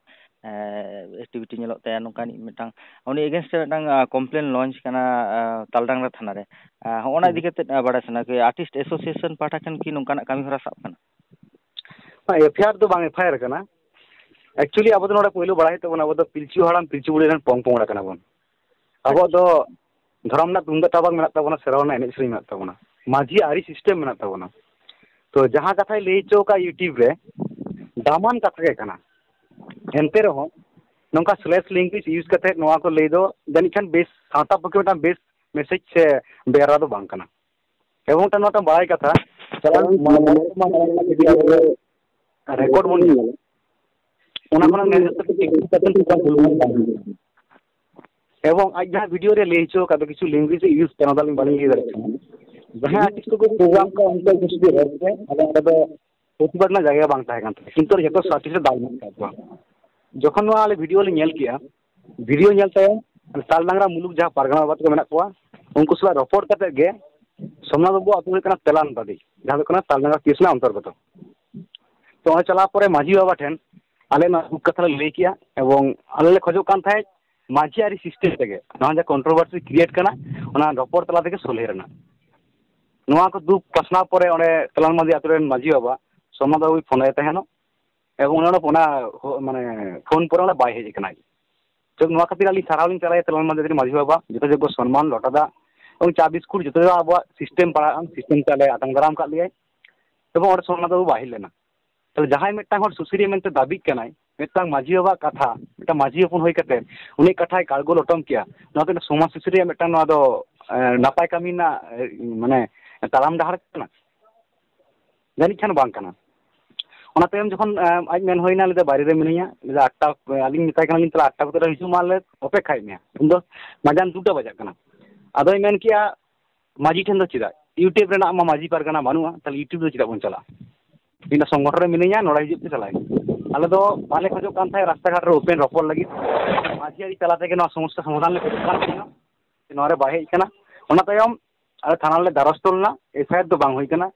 ᱮᱸ, ᱮᱠᱴᱤᱵᱷᱤᱴᱤ ᱧᱮᱞᱚᱜ ᱛᱟᱭᱟ, ᱱᱚᱝᱠᱟᱱᱤᱡ ᱢᱤᱫᱴᱟᱝ, ᱩᱱᱤ against ᱨᱮ ᱢᱤᱫᱴᱟᱝ, ᱟᱸ, ᱠᱚᱢᱯᱞᱮᱱ ᱞᱚᱧᱪ ᱠᱟᱱᱟ, ᱟᱸ, ᱛᱟᱞᱰᱟᱝᱨᱟ ᱛᱷᱟᱱᱟ ᱨᱮ᱾ ᱟᱸ, ᱦᱚᱸᱜᱼᱚ ᱱᱟ ᱦᱩᱸ᱾ ᱤᱫᱤ ᱠᱟᱛᱮᱫ, ᱟᱸ, ᱵᱟᱲᱟᱭ ᱥᱟᱱᱟ ᱠᱮ, ᱟᱨᱴᱤᱥᱴ ᱮᱥᱳᱥᱤᱭᱮᱥᱚᱱ ᱯᱟᱦᱴᱟ ᱠᱷᱚᱱ ᱠᱤ ᱱᱚᱝᱠᱟᱱᱟᱜ ᱠᱟᱹᱢᱤ ᱦᱚᱨᱟ ᱥᱟᱵ ᱠᱟᱱᱟ? ᱵᱟᱝ, ᱮᱯᱷ ᱟᱭ ᱟᱨ ᱫᱚ ᱵᱟᱝ ᱮᱯᱷ ᱟᱭ ᱟᱨ ᱠᱟᱱᱟ᱾ Actually, ᱟᱵᱚ ᱫᱚ ᱱᱚᱰᱮ ᱯᱳᱭᱞᱳ ᱵᱟᱲᱟᱭ ᱦᱩᱭᱩᱜ ᱛᱟᱵᱚᱱᱟ, ᱟᱵᱚ ᱫᱚ ᱯᱤᱞᱪᱩ ᱦᱟᱲᱟᱢ ᱯᱤᱞᱪᱩ ᱵᱩᱲᱦᱤ ᱨᱮᱱ ᱯᱚᱝ ᱯᱚᱝᱲᱟ ᱠᱟᱱᱟ ᱵᱚᱱ᱾ ᱟᱵᱚᱣᱟᱜ ᱫᱚ ᱫᱷᱚᱨᱚᱢ ᱨᱮᱱᱟᱜ ᱛᱩᱢᱫᱟᱜ ᱴᱟᱢᱟᱠ ᱢᱮᱱᱟᱜ ᱛᱟᱵᱚᱱᱟ, ᱥᱮᱨᱣᱟ ᱨᱮᱱᱟᱜ ᱮᱱᱮᱡ ᱥᱮᱨᱮᱧ ᱢᱮᱱᱟᱜ ᱛᱟᱵᱚᱱᱟ, ᱢᱟᱹᱡᱷᱤ ᱟᱹᱨᱤ system ᱢᱮᱱᱟᱜ ᱛᱟᱵᱚᱱᱟ᱾ ᱛᱚ ᱡᱟᱦᱟᱸ ᱠᱟᱛᱷᱟᱭ ᱞᱟᱹᱭ ᱦᱚᱪᱚ ᱟᱠᱟᱫ YouTube ᱨᱮ, ᱫᱟᱢᱟᱱ ᱠᱟᱛᱷᱟ ᱜᱮ ᱠᱟᱱᱟ᱾ ᱮᱱᱛᱮ ᱨᱮᱦᱚᱸ ᱱᱚᱝᱠᱟ slash language use ᱠᱟᱛᱮ ᱱᱚᱣᱟ ᱠᱚ ᱞᱟᱹᱭ ᱫᱚ ᱡᱟᱹᱱᱤᱡ ᱠᱷᱟᱱ ᱵᱮᱥ, ᱥᱟᱶᱛᱟ ᱯᱚᱠᱠᱷᱮ ᱢᱤᱫᱴᱟᱝ ᱵᱮᱥ message ᱥᱮ ᱵᱮᱨᱟ ᱫᱚ ᱵᱟᱝ ᱠᱟᱱᱟ᱾ ᱮᱵᱚᱝ ᱢᱤᱫᱴᱟᱝ ᱱᱚᱣᱟ ᱢᱤᱫᱴᱟᱝ ᱵᱟᱲᱟᱭ ᱠᱟᱛᱷᱟ, ᱪᱟᱞᱟᱣᱮᱱ ᱢᱚᱬᱮ ᱥᱮᱨᱢᱟ ᱢᱟᱲᱟᱝ ᱨᱮᱱᱟᱜ ᱡᱩᱫᱤ ᱟᱵᱚ record ᱵᱚᱱ ᱧᱮᱞᱟ, ᱚᱱᱟ ᱠᱷᱚᱱᱟᱜ ᱱᱮᱥ ᱫᱷᱟᱹᱵᱤᱡ ᱛᱮ ᱠᱤᱪᱷᱩ percent ᱦᱚᱸ ᱵᱟᱝ ᱦᱩᱭ ᱟᱠᱟᱱᱟ᱾ ᱮᱵᱚᱝ ᱟᱡ ᱡᱟᱦᱟᱸ video ᱨᱮ ᱞᱟᱹᱭ ᱦᱚᱪᱚ ᱟᱠᱟᱫ ᱫᱚ, ᱠᱤᱪᱷᱩ language use ᱠᱟᱱᱟ, ᱚᱱᱟ ᱫᱚ ᱟᱹᱞᱤᱧ ᱵᱟᱹᱞᱤᱧ ᱞᱟᱹᱭ ᱫᱟᱲᱮᱭᱟᱜ ᱠᱟᱱᱟ᱾ ᱡᱟᱦᱟᱸᱭ artist ᱠᱚᱠᱚ program ᱠᱚ, ᱩᱱᱠᱩ ᱠᱤᱪᱷᱩ ᱨᱟᱹᱲ ᱛᱮ, ᱟᱫᱚ ᱚᱸᱰᱮ ᱫᱚ ᱯᱨᱚᱛᱤᱵᱟᱫ ᱨᱮᱱᱟᱜ ᱡᱟᱭᱜᱟ ᱵᱟᱝ ᱛᱟᱦᱮᱸ ᱠᱟᱱ ᱛᱟᱠᱚᱣᱟ, ᱠᱤᱱᱛᱩ ᱡᱚᱛᱚ artist ᱨᱮ ᱫᱟᱣ ᱢᱮᱱᱟᱜ ᱟᱠᱟᱫ ᱠᱚᱣᱟ᱾ ᱡᱚᱠᱷᱚᱱ ᱱᱚᱣᱟ ᱟᱞᱮ video ᱞᱮ ᱧᱮᱞ ᱠᱮᱜᱼᱟ, video ᱧᱮᱞ ᱛᱟᱭᱚᱢ ᱛᱟᱞ ᱰᱟᱝᱨᱟ ᱢᱩᱞᱩᱠ ᱡᱟᱦᱟᱸ ᱯᱟᱨᱜᱟᱱᱟ ᱵᱟᱵᱟ ᱛᱟᱠᱚ ᱢᱮᱱᱟᱜ ᱠᱚᱣᱟ, ᱩᱱᱠᱩ ᱥᱟᱞᱟᱜ ᱨᱚᱯᱚᱲ ᱠᱟᱛᱮ ᱜᱮ ᱥᱳᱢᱱᱟᱛᱷ ᱵᱟᱹᱵᱩ ᱟᱹᱛᱩ ᱦᱩᱭᱩᱜ ᱠᱟᱱᱟ ᱛᱮᱞᱟᱱ ᱵᱟᱹᱫᱤ, ᱡᱟᱦᱟᱸ ᱫᱚ ᱦᱩᱭᱩᱜ ᱠᱟᱱᱟ ᱛᱟᱞᱰᱟᱝᱜᱟ ᱠᱮᱥ ᱨᱮᱱᱟᱜ ᱚᱱᱛᱚᱨᱜᱚᱛᱚ᱾ ᱛᱚ ᱚᱸᱰᱮ ᱪᱟᱞᱟᱣ ᱯᱚᱨᱮ ᱢᱟᱹᱡᱷᱤ ᱵᱟᱵᱟ ᱴᱷᱮᱱ ᱟᱞᱮ ᱱᱚᱣᱟ ᱫᱩᱠ ᱠᱟᱛᱷᱟ ᱞᱮ ᱞᱟᱹᱭ ᱠᱮᱜᱼᱟ, ᱮᱵᱚᱝ ᱟᱞᱮ ᱞᱮ ᱠᱷᱚᱡᱚᱜ ᱠᱟᱱ ᱛᱟᱦᱮᱸᱫ ᱢᱟᱹᱡᱷᱤ ᱟᱹᱨᱤ ᱥᱤᱥᱴᱮᱢ ᱛᱮᱜᱮ ᱱᱚᱣᱟ ᱡᱟᱦᱟᱸ ᱠᱚᱱᱴᱨᱳᱵᱷᱟᱨᱥᱤ ᱠᱨᱤᱭᱮᱴ ᱠᱟᱱᱟ, ᱚᱱᱟ ᱨᱚᱯᱚᱲ ᱛᱟᱞᱟ ᱛᱮᱜᱮ ᱥᱚᱞᱦᱮ ᱨᱮᱱᱟᱜ᱾ ᱱᱚᱣᱟ ᱠᱚ ᱫᱩᱠ ᱯᱟᱥᱱᱟᱣ ᱯᱚᱨᱮ ᱚᱸᱰᱮ ᱛᱮᱞᱟᱱ ᱢᱟᱹᱡᱷᱤ ᱟᱹᱛᱩ ᱨᱮᱱ ᱢᱟᱹᱡᱷᱤ ᱵᱟᱵᱟ ᱥᱳᱢᱱᱟᱛᱷ ᱵᱟᱹᱵᱩᱭ ᱯᱷᱳᱱ ᱟᱭ ᱛᱟᱦᱮᱱᱚᱜ, ᱮᱵᱚᱝ ᱚᱱᱟ, ᱚᱱᱟ ᱦᱚ-, ᱢᱟᱱᱮ ᱯᱷᱳᱱ ᱯᱚᱨᱮ ᱚᱸᱰᱮ ᱵᱟᱭ ᱦᱮᱡ ᱟᱠᱟᱱᱟᱭ᱾ ᱪᱮᱫ ᱱᱚᱣᱟ ᱠᱷᱟᱹᱛᱤᱨ ᱟᱹᱞᱤᱧ ᱥᱟᱨᱦᱟᱣ ᱞᱤᱧ ᱪᱟᱞᱟᱭᱟ ᱛᱮᱞᱟᱱ ᱢᱟᱹᱡᱷᱤ ᱨᱮᱱ ᱢᱟᱹᱡᱷᱤ ᱵᱟᱵᱟ, ᱡᱚᱛᱷᱟᱡᱳᱜᱽᱜᱚ ᱥᱚᱱᱢᱟᱱ, ᱞᱚᱴᱟ ᱫᱟᱜ ᱮᱵᱚᱝ ᱪᱟ ᱵᱤᱥᱠᱩᱴ ᱡᱚᱛᱚ ᱟᱵᱚᱣᱟᱜ ᱥᱤᱥᱴᱮᱢ ᱯᱟᱲᱟᱜᱼᱟ, ᱥᱤᱥᱴᱮᱢ ᱛᱮ ᱟᱞᱮ ᱟᱛᱟᱝ ᱫᱟᱨᱟᱢ ᱠᱟᱜ ᱞᱮᱭᱟᱭ᱾ ᱮᱵᱚᱝ ᱚᱸᱰᱮ ᱥᱳᱢᱱᱟᱛᱷ ᱵᱟᱹᱵᱩ ᱵᱟᱭ ᱦᱮᱡ ᱞᱮᱱᱟ᱾ ᱛᱟᱦᱞᱮ ᱡᱟᱦᱟᱸᱭ ᱢᱤᱫᱴᱟᱝ ᱦᱚᱲ ᱥᱩᱥᱟᱹᱨᱤᱭᱟᱹ ᱢᱮᱱᱛᱮ ᱫᱟᱹᱵᱤᱜ ᱠᱟᱱᱟᱭ, ᱢᱤᱫᱴᱟᱝ ᱢᱟᱹᱡᱷᱤ ᱵᱟᱵᱟᱣᱟᱜ ᱠᱟᱛᱷᱟ, ᱢᱤᱫᱴᱟᱝ ᱢᱟᱹᱡᱷᱤ ᱦᱚᱯᱚᱱ ᱦᱩᱭ ᱠᱟᱛᱮ ᱩᱱᱤᱭᱟᱜ ᱠᱟᱛᱷᱟᱭ ᱠᱟᱲᱜᱚ ᱞᱚᱴᱚᱢ ᱠᱮᱜᱼᱟ, ᱱᱚᱣᱟ ᱫᱚ ᱥᱚᱢᱟᱡᱽ ᱥᱩᱥᱟᱹᱨᱤᱭᱟᱹ ᱢᱤᱫᱴᱟᱝ, ᱱᱚᱣᱟ ᱫᱚ, ᱮ, ᱱᱟᱯᱟᱭ ᱠᱟᱹᱢᱤ ᱨᱮᱱᱟᱜ, ᱮ, ᱢᱟᱱᱮ ᱛᱟᱲᱟᱢ ᱰᱟᱦᱟᱨ ᱠᱟᱱᱟ? ᱡᱟᱹᱱᱤᱡ ᱠᱷᱟᱱ ᱵᱟᱝ ᱠᱟᱱᱟ᱾ ᱚᱱᱟ ᱛᱟᱭᱚᱢ ᱡᱚᱠᱷᱚᱱ, ᱮ, ᱟᱡ ᱢᱮᱱ ᱦᱩᱭᱱᱟ, ᱞᱟᱹᱭᱫᱟ, "ᱵᱟᱭᱨᱮ ᱨᱮ ᱢᱤᱱᱟᱹᱧᱟ", ᱞᱟᱹᱭᱫᱟ, "ᱟᱴᱴᱟ", ᱟᱹᱞᱤᱧ ᱢᱮᱛᱟᱭ ᱠᱟᱱᱟᱞᱤᱧ, "ᱛᱟᱦᱞᱮ ᱟᱴᱴᱟ ᱠᱚᱛᱮ ᱨᱮ ᱦᱤᱡᱩᱜ ᱢᱟ, ᱟᱞᱮ ᱚᱯᱮᱠᱠᱷᱟᱭᱮᱫ ᱢᱮᱭᱟ", ᱩᱱ ᱫᱚ ᱢᱟᱡᱟᱱ ᱫᱩᱴᱟ ᱵᱟᱡᱟᱜ ᱠᱟᱱᱟ᱾ ᱟᱫᱚᱭ ᱢᱮᱱ ᱠᱮᱜᱼᱟ, ᱢᱟᱹᱡᱷᱤ ᱴᱷᱮᱱ ᱫᱚ ᱪᱮᱫᱟᱜ? YouTube ᱨᱮᱱᱟᱜ ᱢᱟ ᱢᱟᱹᱡᱷᱤ ᱯᱟᱨᱜᱟᱱᱟ ᱵᱟᱹᱱᱩᱜᱼᱟ, ᱛᱟᱦᱞᱮ YouTube ᱫᱚ ᱪᱮᱫᱟᱜ ᱵᱚᱱ ᱪᱟᱞᱟᱜᱼᱟ? ᱤᱧ ᱫᱚ ᱥᱚᱝᱜᱚᱴᱷᱚᱱ ᱨᱮ ᱢᱤᱱᱟᱹᱧᱟ, ᱱᱚᱰᱮ ᱦᱤᱡᱩᱜ ᱯᱮ, ᱪᱟᱞᱟᱜ ᱟᱹᱧ᱾ ᱟᱞᱮ ᱫᱚ ᱵᱟᱞᱮ ᱠᱷᱚᱡᱚᱜ ᱠᱟᱱ ᱛᱟᱦᱮᱸᱫ ᱨᱟᱥᱛᱟ ᱜᱷᱟᱴ ᱨᱮ ᱳᱯᱮᱱ ᱨᱚᱯᱚᱲ ᱞᱟᱹᱜᱤᱫ, ᱢᱟᱹᱡᱷᱤ ᱟᱹᱨᱤ ᱛᱟᱞᱟ ᱛᱮᱜᱮ ᱱᱚᱣᱟ ᱥᱚᱢᱚᱥᱥᱟ ᱥᱚᱢᱟᱫᱷᱟᱱ ᱞᱮ ᱠᱷᱚᱡᱚᱜ ᱠᱟᱱ ᱛᱟᱦᱮᱸᱫ᱾ ᱱᱚᱣᱟ ᱨᱮ ᱵᱟᱭ ᱦᱮᱡ ᱠᱟᱱᱟ᱾ ᱚᱱᱟ ᱛᱟᱭᱚᱢ ᱟᱞᱮ ᱛᱷᱟᱱᱟ ᱨᱮᱞᱮ ᱫᱟᱨᱚᱥᱛᱚ ᱞᱮᱱᱟ, ᱮᱯᱷ ᱟᱭ ᱟᱨ ᱫᱚ ᱵᱟᱝ ᱦᱩᱭ ᱠᱟᱱᱟ᱾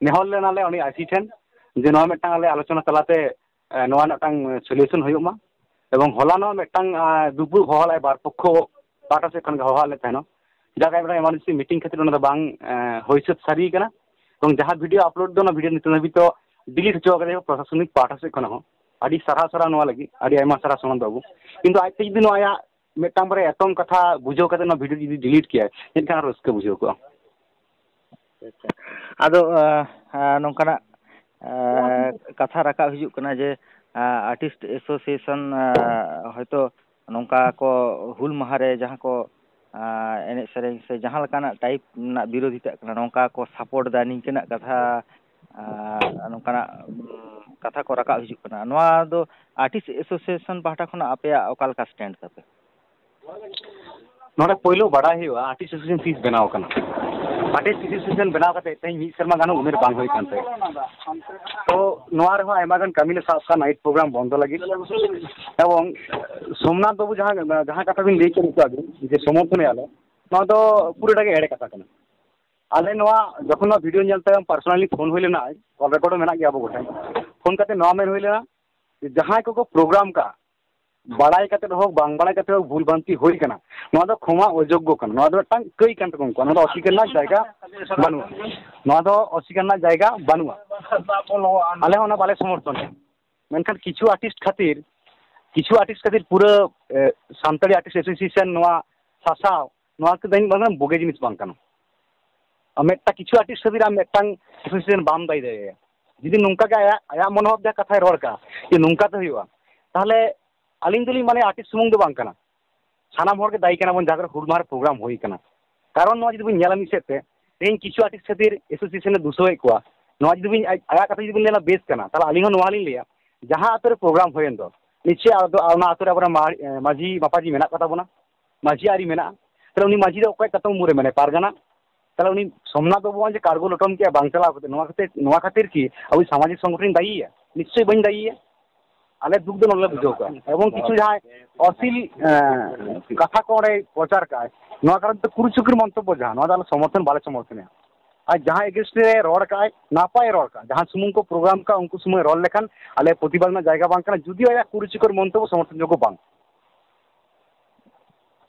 ᱱᱮᱦᱚᱨ ᱞᱮᱱᱟᱞᱮ ᱩᱱᱤ ᱟᱭ ᱥᱤ ᱴᱷᱮᱱ ᱡᱮ ᱱᱚᱣᱟ ᱢᱤᱫᱴᱟᱝ ᱟᱞᱮ ᱟᱞᱳᱪᱚᱱᱟ ᱛᱟᱞᱟᱛᱮ, ᱮ, ᱱᱚᱣᱟ ᱢᱤᱫᱴᱟᱝ ᱥᱚᱞᱤᱭᱩᱥᱚᱱ ᱦᱩᱭᱩᱜ ᱢᱟ᱾ ᱮᱵᱚᱝ ᱦᱚᱞᱟ ᱱᱚᱣᱟ ᱢᱤᱫᱴᱟᱝ, ᱟ, ᱫᱩᱯᱩᱨ ᱦᱚᱦᱚ ᱞᱮᱫᱟᱭ, ᱵᱟᱨ ᱯᱚᱠᱠᱷᱚ ᱯᱟᱦᱴᱟ ᱥᱮᱫ ᱠᱷᱚᱱ ᱜᱮ ᱦᱚᱦᱚ ᱞᱮᱫ ᱛᱟᱦᱮᱱᱟ᱾ ᱡᱟᱠ, ᱢᱤᱫᱴᱟᱝ ᱮᱢᱟᱨᱡᱮᱱᱥᱤ ᱢᱤᱴᱤᱝ ᱠᱷᱟᱹᱛᱤᱨ ᱚᱱᱟ ᱫᱚ ᱵᱟᱝ, ᱮ, ᱦᱩᱭ ᱥᱟᱹᱛ ᱥᱟᱹᱨᱤ ᱠᱟᱱᱟ᱾ ᱮᱵᱚᱝ ᱡᱟᱦᱟᱸ ᱵᱷᱤᱰᱤᱭᱳ ᱟᱯᱞᱳᱰ ᱫᱚ, ᱚᱱᱟ ᱵᱷᱤᱰᱤᱭᱳ ᱱᱤᱛᱚᱜ ᱫᱷᱟᱹᱵᱤᱡ ᱛᱚ ᱰᱤᱞᱤᱴ ᱦᱚᱪᱚ ᱠᱟᱫᱟ ᱠᱚ ᱯᱨᱚᱥᱟᱥᱚᱱᱤᱠ ᱯᱟᱦᱴᱟ ᱥᱮᱫ ᱠᱷᱚᱱ ᱦᱚᱸ᱾ ᱟᱹᱰᱤ ᱥᱟᱨᱦᱟᱣ, ᱥᱟᱨᱦᱟᱣ ᱱᱚᱣᱟ ᱞᱟᱹᱜᱤᱫ, ᱟᱹᱰᱤ ᱟᱭᱢᱟ ᱥᱟᱨᱦᱟᱣ ᱥᱳᱢᱱᱟᱛᱷ ᱵᱟᱹᱵᱩ᱾ ᱠᱤᱱᱛᱩ ᱟᱡ ᱛᱮ ᱡᱩᱫᱤ ᱱᱚᱣᱟ ᱟᱭᱟᱜ ᱢᱤᱫᱴᱟᱝ ᱵᱟᱨᱭᱟ ᱮᱛᱚᱢ ᱠᱟᱛᱷᱟ ᱵᱩᱡᱷᱟᱹᱣ ᱠᱟᱛᱮ ᱱᱚᱣᱟ ᱵᱷᱤᱰᱤᱭᱳ ᱡᱩᱫᱤ ᱰᱤᱞᱤᱴ ᱠᱮᱭᱟᱭ, ᱮᱱᱠᱷᱟᱱ ᱟᱨᱚ ᱨᱟᱹᱥᱠᱟᱹ ᱵᱩᱡᱷᱟᱹᱣ ᱠᱚᱜᱼᱟ᱾ ᱟᱪᱪᱷᱟ᱾ ᱟᱫᱚ, ᱟᱸ, ᱟᱸ, ᱱᱚᱝᱠᱟᱱᱟᱜ, ᱟᱸ, ᱠᱟᱛᱷᱟ ᱨᱟᱠᱟᱵ ᱦᱤᱡᱩᱜ ᱠᱟᱱᱟ ᱡᱮ, ᱟᱸ, ᱟᱨᱴᱤᱥᱴ ᱮᱥᱳᱥᱤᱭᱮᱥᱚᱱ, ᱟᱸ, ᱦᱚᱭᱛᱳ ᱱᱚᱝᱠᱟ ᱠᱚ ᱦᱩᱞ ᱢᱟᱦᱟ ᱨᱮ ᱡᱟᱦᱟᱸ ᱠᱚ, ᱟᱸ, ᱮᱱᱮᱡ ᱥᱮᱨᱮᱧ ᱥᱮ ᱡᱟᱦᱟᱸ ᱞᱮᱠᱟᱱᱟᱜ ᱴᱟᱭᱤᱯ ᱨᱮᱱᱟᱜ ᱵᱤᱨᱳᱫᱷᱤᱛᱟᱜ ᱠᱟᱱᱟ, ᱱᱚᱝᱠᱟ ᱠᱚ ᱥᱟᱯᱳᱨᱴ ᱫᱟ, ᱱᱤᱝᱠᱟᱹᱱᱟᱜ ᱠᱟᱛᱷᱟ, ᱟᱸ, ᱱᱚᱝᱠᱟᱱᱟᱜ, ᱩᱸ, ᱠᱟᱛᱷᱟ ᱠᱚ ᱨᱟᱠᱟᱵ ᱦᱤᱡᱩᱜ ᱠᱟᱱᱟ᱾ ᱱᱚᱣᱟ ᱫᱚ ᱟᱨᱴᱤᱥᱴ ᱮᱥᱳᱥᱤᱭᱮᱥᱚᱱ ᱯᱟᱦᱴᱟ ᱠᱷᱚᱱᱟᱜ ᱟᱯᱮᱭᱟᱜ ᱚᱠᱟ ᱞᱮᱠᱟ ᱥᱴᱮᱱᱰ ᱛᱟᱯᱮ? ᱱᱚᱰᱮ ᱯᱳᱭᱞᱳ ᱵᱟᱰᱟᱭ ᱦᱩᱭᱩᱜᱼᱟ, ᱟᱨᱴᱤᱥᱴ ᱮᱥᱳᱥᱤᱭᱮᱥᱚᱱ ᱛᱤᱥ ᱵᱮᱱᱟᱣ ᱠᱟᱱᱟ᱾ ᱟᱨᱴᱤᱥᱴ ᱮᱥᱳᱥᱤᱭᱮᱥᱚᱱ ᱵᱮᱱᱟᱣ ᱠᱟᱛᱮ ᱛᱮᱦᱮᱧ ᱢᱤᱫ ᱥᱮᱨᱢᱟ ᱜᱟᱱ ᱦᱚᱸ ᱩᱢᱮᱨ ᱵᱟᱝ ᱦᱩᱭ ᱠᱟᱱ ᱛᱟᱭᱟ᱾ ᱛᱚ ᱱᱚᱣᱟ ᱨᱮᱦᱚᱸ ᱟᱭᱢᱟ ᱜᱟᱱ ᱠᱟᱹᱢᱤ ᱞᱮ ᱥᱟᱵ ᱠᱟᱜᱼᱟ, ᱱᱟᱭᱤᱴ ᱯᱨᱳᱜᱨᱟᱢ ᱵᱚᱱᱫᱚ ᱞᱟᱹᱜᱤᱫ᱾ ᱮᱵᱚᱝ ᱥᱳᱢᱱᱟᱛᱷ ᱵᱟᱹᱵᱩ ᱡᱟᱦᱟᱸ, ᱡᱟᱦᱟᱸ ᱠᱟᱛᱷᱟ ᱵᱤᱱ ᱞᱟᱹᱭ ᱠᱮᱫ ᱱᱤᱛᱚᱜ ᱟᱹᱵᱤᱱ, ᱡᱮ ᱥᱚᱢᱚᱨᱛᱷᱚᱱᱮᱭᱟᱞᱮ, ᱱᱚᱣᱟ ᱫᱚ ᱯᱩᱨᱟᱹᱴᱟ ᱜᱮ ᱮᱲᱮ ᱠᱟᱛᱷᱟ ᱠᱟᱱᱟ᱾ ᱟᱞᱮ ᱱᱚᱣᱟ ᱡᱚᱠᱷᱚᱱ ᱱᱚᱣᱟ ᱵᱷᱤᱰᱤᱭᱳ ᱧᱮᱞ ᱛᱟᱭᱚᱢ ᱯᱟᱨᱥᱚᱱᱟᱞᱤ ᱯᱷᱳᱱ ᱦᱩᱭ ᱞᱮᱱᱟ, ᱠᱚᱞ ᱨᱮᱠᱚᱨᱰ ᱦᱚᱸ ᱢᱮᱱᱟᱜ ᱜᱮᱭᱟ ᱟᱵᱚ ᱠᱚᱴᱷᱮᱱ᱾ ᱯᱷᱳᱱ ᱠᱟᱛᱮ ᱱᱚᱣᱟ ᱢᱮᱱ ᱦᱩᱭ ᱞᱮᱱᱟ ᱡᱮ ᱡᱟᱦᱟᱸᱭ ᱠᱚᱠᱚ ᱯᱨᱳᱜᱨᱟᱢ ᱠᱟᱜᱼᱟ, ᱵᱟᱲᱟᱭ ᱠᱟᱛᱮ ᱦᱳᱠ ᱵᱟᱝ ᱵᱟᱲᱟᱭ ᱠᱟᱛᱮ ᱦᱳᱠ ᱵᱷᱩᱞ ᱵᱷᱨᱟᱱᱛᱤ ᱦᱩᱭ ᱠᱟᱱᱟ, ᱱᱚᱣᱟ ᱫᱚ ᱠᱷᱚᱢᱟ ᱚᱡᱳᱜᱽᱜᱚ ᱠᱟᱱᱟ, ᱱᱚᱣᱟ ᱫᱚ ᱢᱤᱫᱴᱟᱝ ᱠᱟᱹᱭ ᱠᱟᱱ ᱛᱟᱠᱚ ᱩᱱᱠᱩᱣᱟᱜ, ᱱᱚᱣᱟ ᱫᱚ ᱚᱥᱤᱠᱟᱨ ᱨᱮᱱᱟᱜ ᱡᱟᱭᱜᱟ ᱵᱟᱹᱱᱩᱜᱼᱟ, ᱱᱚᱣᱟ ᱫᱚ ᱚᱥᱤᱠᱟᱨ ᱨᱮᱱᱟᱜ ᱡᱟᱭᱜᱟ ᱵᱟᱹᱱᱩᱜᱼᱟ᱾ ᱟᱞᱮ ᱦᱚᱸ ᱚᱱᱟ ᱵᱟᱞᱮ ᱥᱚᱢᱚᱨᱛᱷᱚᱱᱟ᱾ ᱢᱮᱱᱠᱷᱟᱱ ᱠᱤᱪᱷᱩ ᱟᱨᱴᱤᱥᱴ ᱠᱷᱟᱹᱛᱤᱨ, ᱠᱤᱪᱷᱩ ᱟᱨᱴᱤᱥᱴ ᱠᱷᱟᱹᱛᱤᱨ ᱯᱩᱨᱟᱹ, ᱮ, ᱥᱟᱱᱛᱟᱲᱤ ᱟᱨᱴᱤᱥᱴ ᱮᱥᱳᱥᱤᱭᱮᱥᱚᱱ ᱱᱚᱣᱟ ᱥᱟᱥᱟᱣ, ᱱᱚᱣᱟ ᱠᱚᱫᱚ ᱤᱧ ᱢᱮᱱᱟ ᱵᱩᱜᱤ ᱡᱤᱱᱤᱥ ᱵᱟᱝ ᱠᱟᱱᱟ᱾ ᱟᱨ ᱢᱤᱫᱴᱟᱝ ᱠᱤᱪᱷᱩ ᱟᱨᱴᱤᱥᱴ ᱠᱷᱟᱹᱛᱤᱨ ᱟᱢ ᱢᱤᱫᱴᱟᱝ ᱮᱥᱳᱥᱤᱭᱮᱥᱚᱱ ᱵᱟᱢ ᱫᱟᱭᱤ ᱫᱟᱲᱮᱭᱟᱭᱟ᱾ ᱡᱩᱫᱤ ᱱᱚᱝᱠᱟ ᱜᱮ ᱟᱭᱟᱜ, ᱟᱭᱟᱜ ᱢᱚᱱᱳᱵᱷᱟᱵ ᱡᱟᱦᱟᱸ ᱠᱟᱛᱷᱟᱭ ᱨᱚᱲ ᱠᱟᱜᱼᱟ, ᱡᱮ ᱱᱚᱝᱠᱟ ᱛᱮ ᱦᱩᱭᱩᱜᱼᱟ, ᱛᱟᱦᱚᱞᱮ ᱟᱹᱞᱤᱧ ᱫᱚᱞᱤᱧ ᱢᱟᱱᱮ ᱟᱨᱴᱤᱥᱴ ᱥᱩᱢᱩᱝ ᱫᱚ ᱵᱟᱝ ᱠᱟᱱᱟ, ᱥᱟᱱᱟᱢ ᱦᱚᱲ ᱜᱮ ᱫᱟᱭᱤ ᱠᱟᱱᱟ ᱵᱚᱱ ᱡᱟᱦᱟᱸ ᱠᱚᱨᱮ ᱦᱩᱞ ᱢᱟᱦᱟ ᱨᱮ ᱯᱨᱳᱜᱨᱟᱢ ᱦᱩᱭ ᱠᱟᱱᱟ᱾ ᱠᱟᱨᱚᱱ ᱱᱚᱣᱟ ᱡᱩᱫᱤ ᱵᱚᱱ ᱧᱮᱞᱟ ᱢᱤᱫ ᱥᱮᱫ ᱛᱮ, ᱛᱮᱦᱮᱧ ᱠᱤᱪᱷᱩ ᱟᱨᱴᱤᱥᱴ ᱠᱷᱟᱹᱛᱤᱨ ᱮᱥᱳᱥᱤᱭᱮᱥᱚᱱ ᱮ ᱫᱩᱥᱟᱹᱣᱮᱫ ᱠᱚᱣᱟ, ᱱᱚᱣᱟ ᱡᱩᱫᱤ ᱵᱚᱱ ᱟᱡ-, ᱟᱭᱟᱜ ᱠᱟᱛᱷᱟ ᱡᱩᱫᱤ ᱵᱚᱱ ᱧᱮᱞᱟ ᱵᱮᱥ ᱠᱟᱱᱟ, ᱛᱟᱦᱚᱞᱮ ᱟᱹᱞᱤᱧ ᱦᱚᱸ ᱱᱚᱣᱟ ᱞᱤᱧ ᱞᱟᱹᱭᱟ, ᱡᱟᱦᱟᱸ ᱟᱛᱳ ᱨᱮ ᱯᱨᱳᱜᱨᱟᱢ ᱦᱩᱭᱮᱱ ᱫᱚ, ᱱᱤᱥᱪᱚᱭ ᱟᱫᱚ ᱚᱱᱟ ᱟᱛᱳ ᱨᱮ ᱟᱵᱚᱨᱮᱱ ᱢᱟ-, ᱮ, ᱢᱟᱹᱡᱷᱤ ᱢᱟᱯᱟᱡᱷᱤ ᱢᱮᱱᱟᱜ ᱠᱚᱛᱟ ᱵᱚᱱᱟ, ᱢᱟᱹᱡᱷᱤ ᱟᱹᱨᱤ ᱢᱮᱱᱟᱜᱼᱟ, ᱛᱟᱦᱚᱞᱮ ᱩᱱᱤ ᱢᱟᱹᱡᱷᱤ ᱫᱚ ᱚᱠᱚᱭ ᱠᱟᱛᱚᱢ ᱢᱩᱨᱮ ᱢᱮᱱᱟᱭ? ᱯᱟᱨᱜᱟᱱᱟ᱾ ᱛᱟᱦᱚᱞᱮ ᱩᱱᱤ ᱥᱳᱢᱱᱟᱛᱷ ᱵᱟᱵᱩ ᱱᱚᱜᱼᱚᱭ ᱡᱮ ᱠᱟᱨᱜᱳ ᱞᱚᱴᱚᱢ ᱠᱮᱜᱼᱟ ᱵᱟᱝ ᱪᱟᱞᱟᱣ ᱠᱟᱛᱮ, ᱱᱚᱣᱟ ᱠᱷᱟᱹᱛᱤᱨ, ᱱᱚᱣᱟ ᱠᱷᱟᱹᱛᱤᱨ ᱠᱤ ᱟᱵᱚ ᱥᱟᱢᱟᱡᱤᱠ ᱥᱚᱝᱜᱚᱴᱷᱚᱱ ᱫᱟᱭᱤᱭᱟ? ᱱᱤᱥᱪᱚᱭ ᱵᱟᱹᱧ ᱫᱟᱭᱤᱭᱟ᱾ ᱟᱞᱮ ᱫᱩᱠ ᱫᱚ ᱱᱚᱰᱮ ᱞᱮ ᱵᱩᱡᱷᱟᱹᱣ ᱠᱟᱜᱼᱟ᱾ ᱮᱵᱚᱝ ᱠᱤᱪᱷᱩ ᱡᱟᱦᱟᱸᱭ ᱚᱥᱤᱞ, ᱮᱸ, ᱠᱟᱛᱷᱟ ᱠᱚ ᱚᱸᱰᱮ ᱯᱨᱚᱪᱟᱨ ᱠᱟᱜᱼᱟᱭ, ᱱᱚᱣᱟ ᱠᱟᱨᱚᱱ ᱛᱮ ᱠᱩᱨᱩ ᱪᱩᱠᱩᱨ ᱢᱚᱱᱛᱚᱵᱵᱚ ᱡᱟᱦᱟᱸ, ᱱᱚᱣᱟ ᱫᱚ ᱟᱞᱮ ᱥᱚᱢᱚᱨᱛᱷᱚᱱ ᱵᱟᱞᱮ ᱥᱚᱢᱚᱨᱛᱷᱚᱱᱟ᱾ ᱟᱨ ᱡᱟᱦᱟᱸ against ᱨᱮ ᱨᱚᱲ ᱠᱟᱜᱼᱟᱭ, ᱱᱟᱯᱟᱭ ᱨᱚᱲ ᱠᱟᱜᱼᱟ, ᱡᱟᱦᱟᱸ ᱥᱩᱢᱩᱝ ᱠᱚ ᱯᱨᱳᱜᱨᱟᱢ ᱠᱟᱜᱼᱟ, ᱩᱱᱠᱩ ᱥᱩᱢᱟᱹᱭ ᱨᱚᱲ ᱞᱮᱠᱷᱟᱱ ᱟᱞᱮ ᱯᱨᱚᱛᱤᱵᱟᱫ ᱨᱮᱱᱟᱜ ᱡᱟᱭᱜᱟ ᱵᱟᱝ ᱠᱟᱱᱟ, ᱡᱩᱫᱤ ᱟᱭᱟᱜ ᱠᱩᱨᱩ ᱪᱩᱠᱩᱨ ᱢᱚᱱᱛᱚᱵᱵᱚ ᱥᱚᱢᱚᱨᱛᱷᱚᱱ ᱡᱳᱜᱽᱜᱚ ᱵᱟᱝ᱾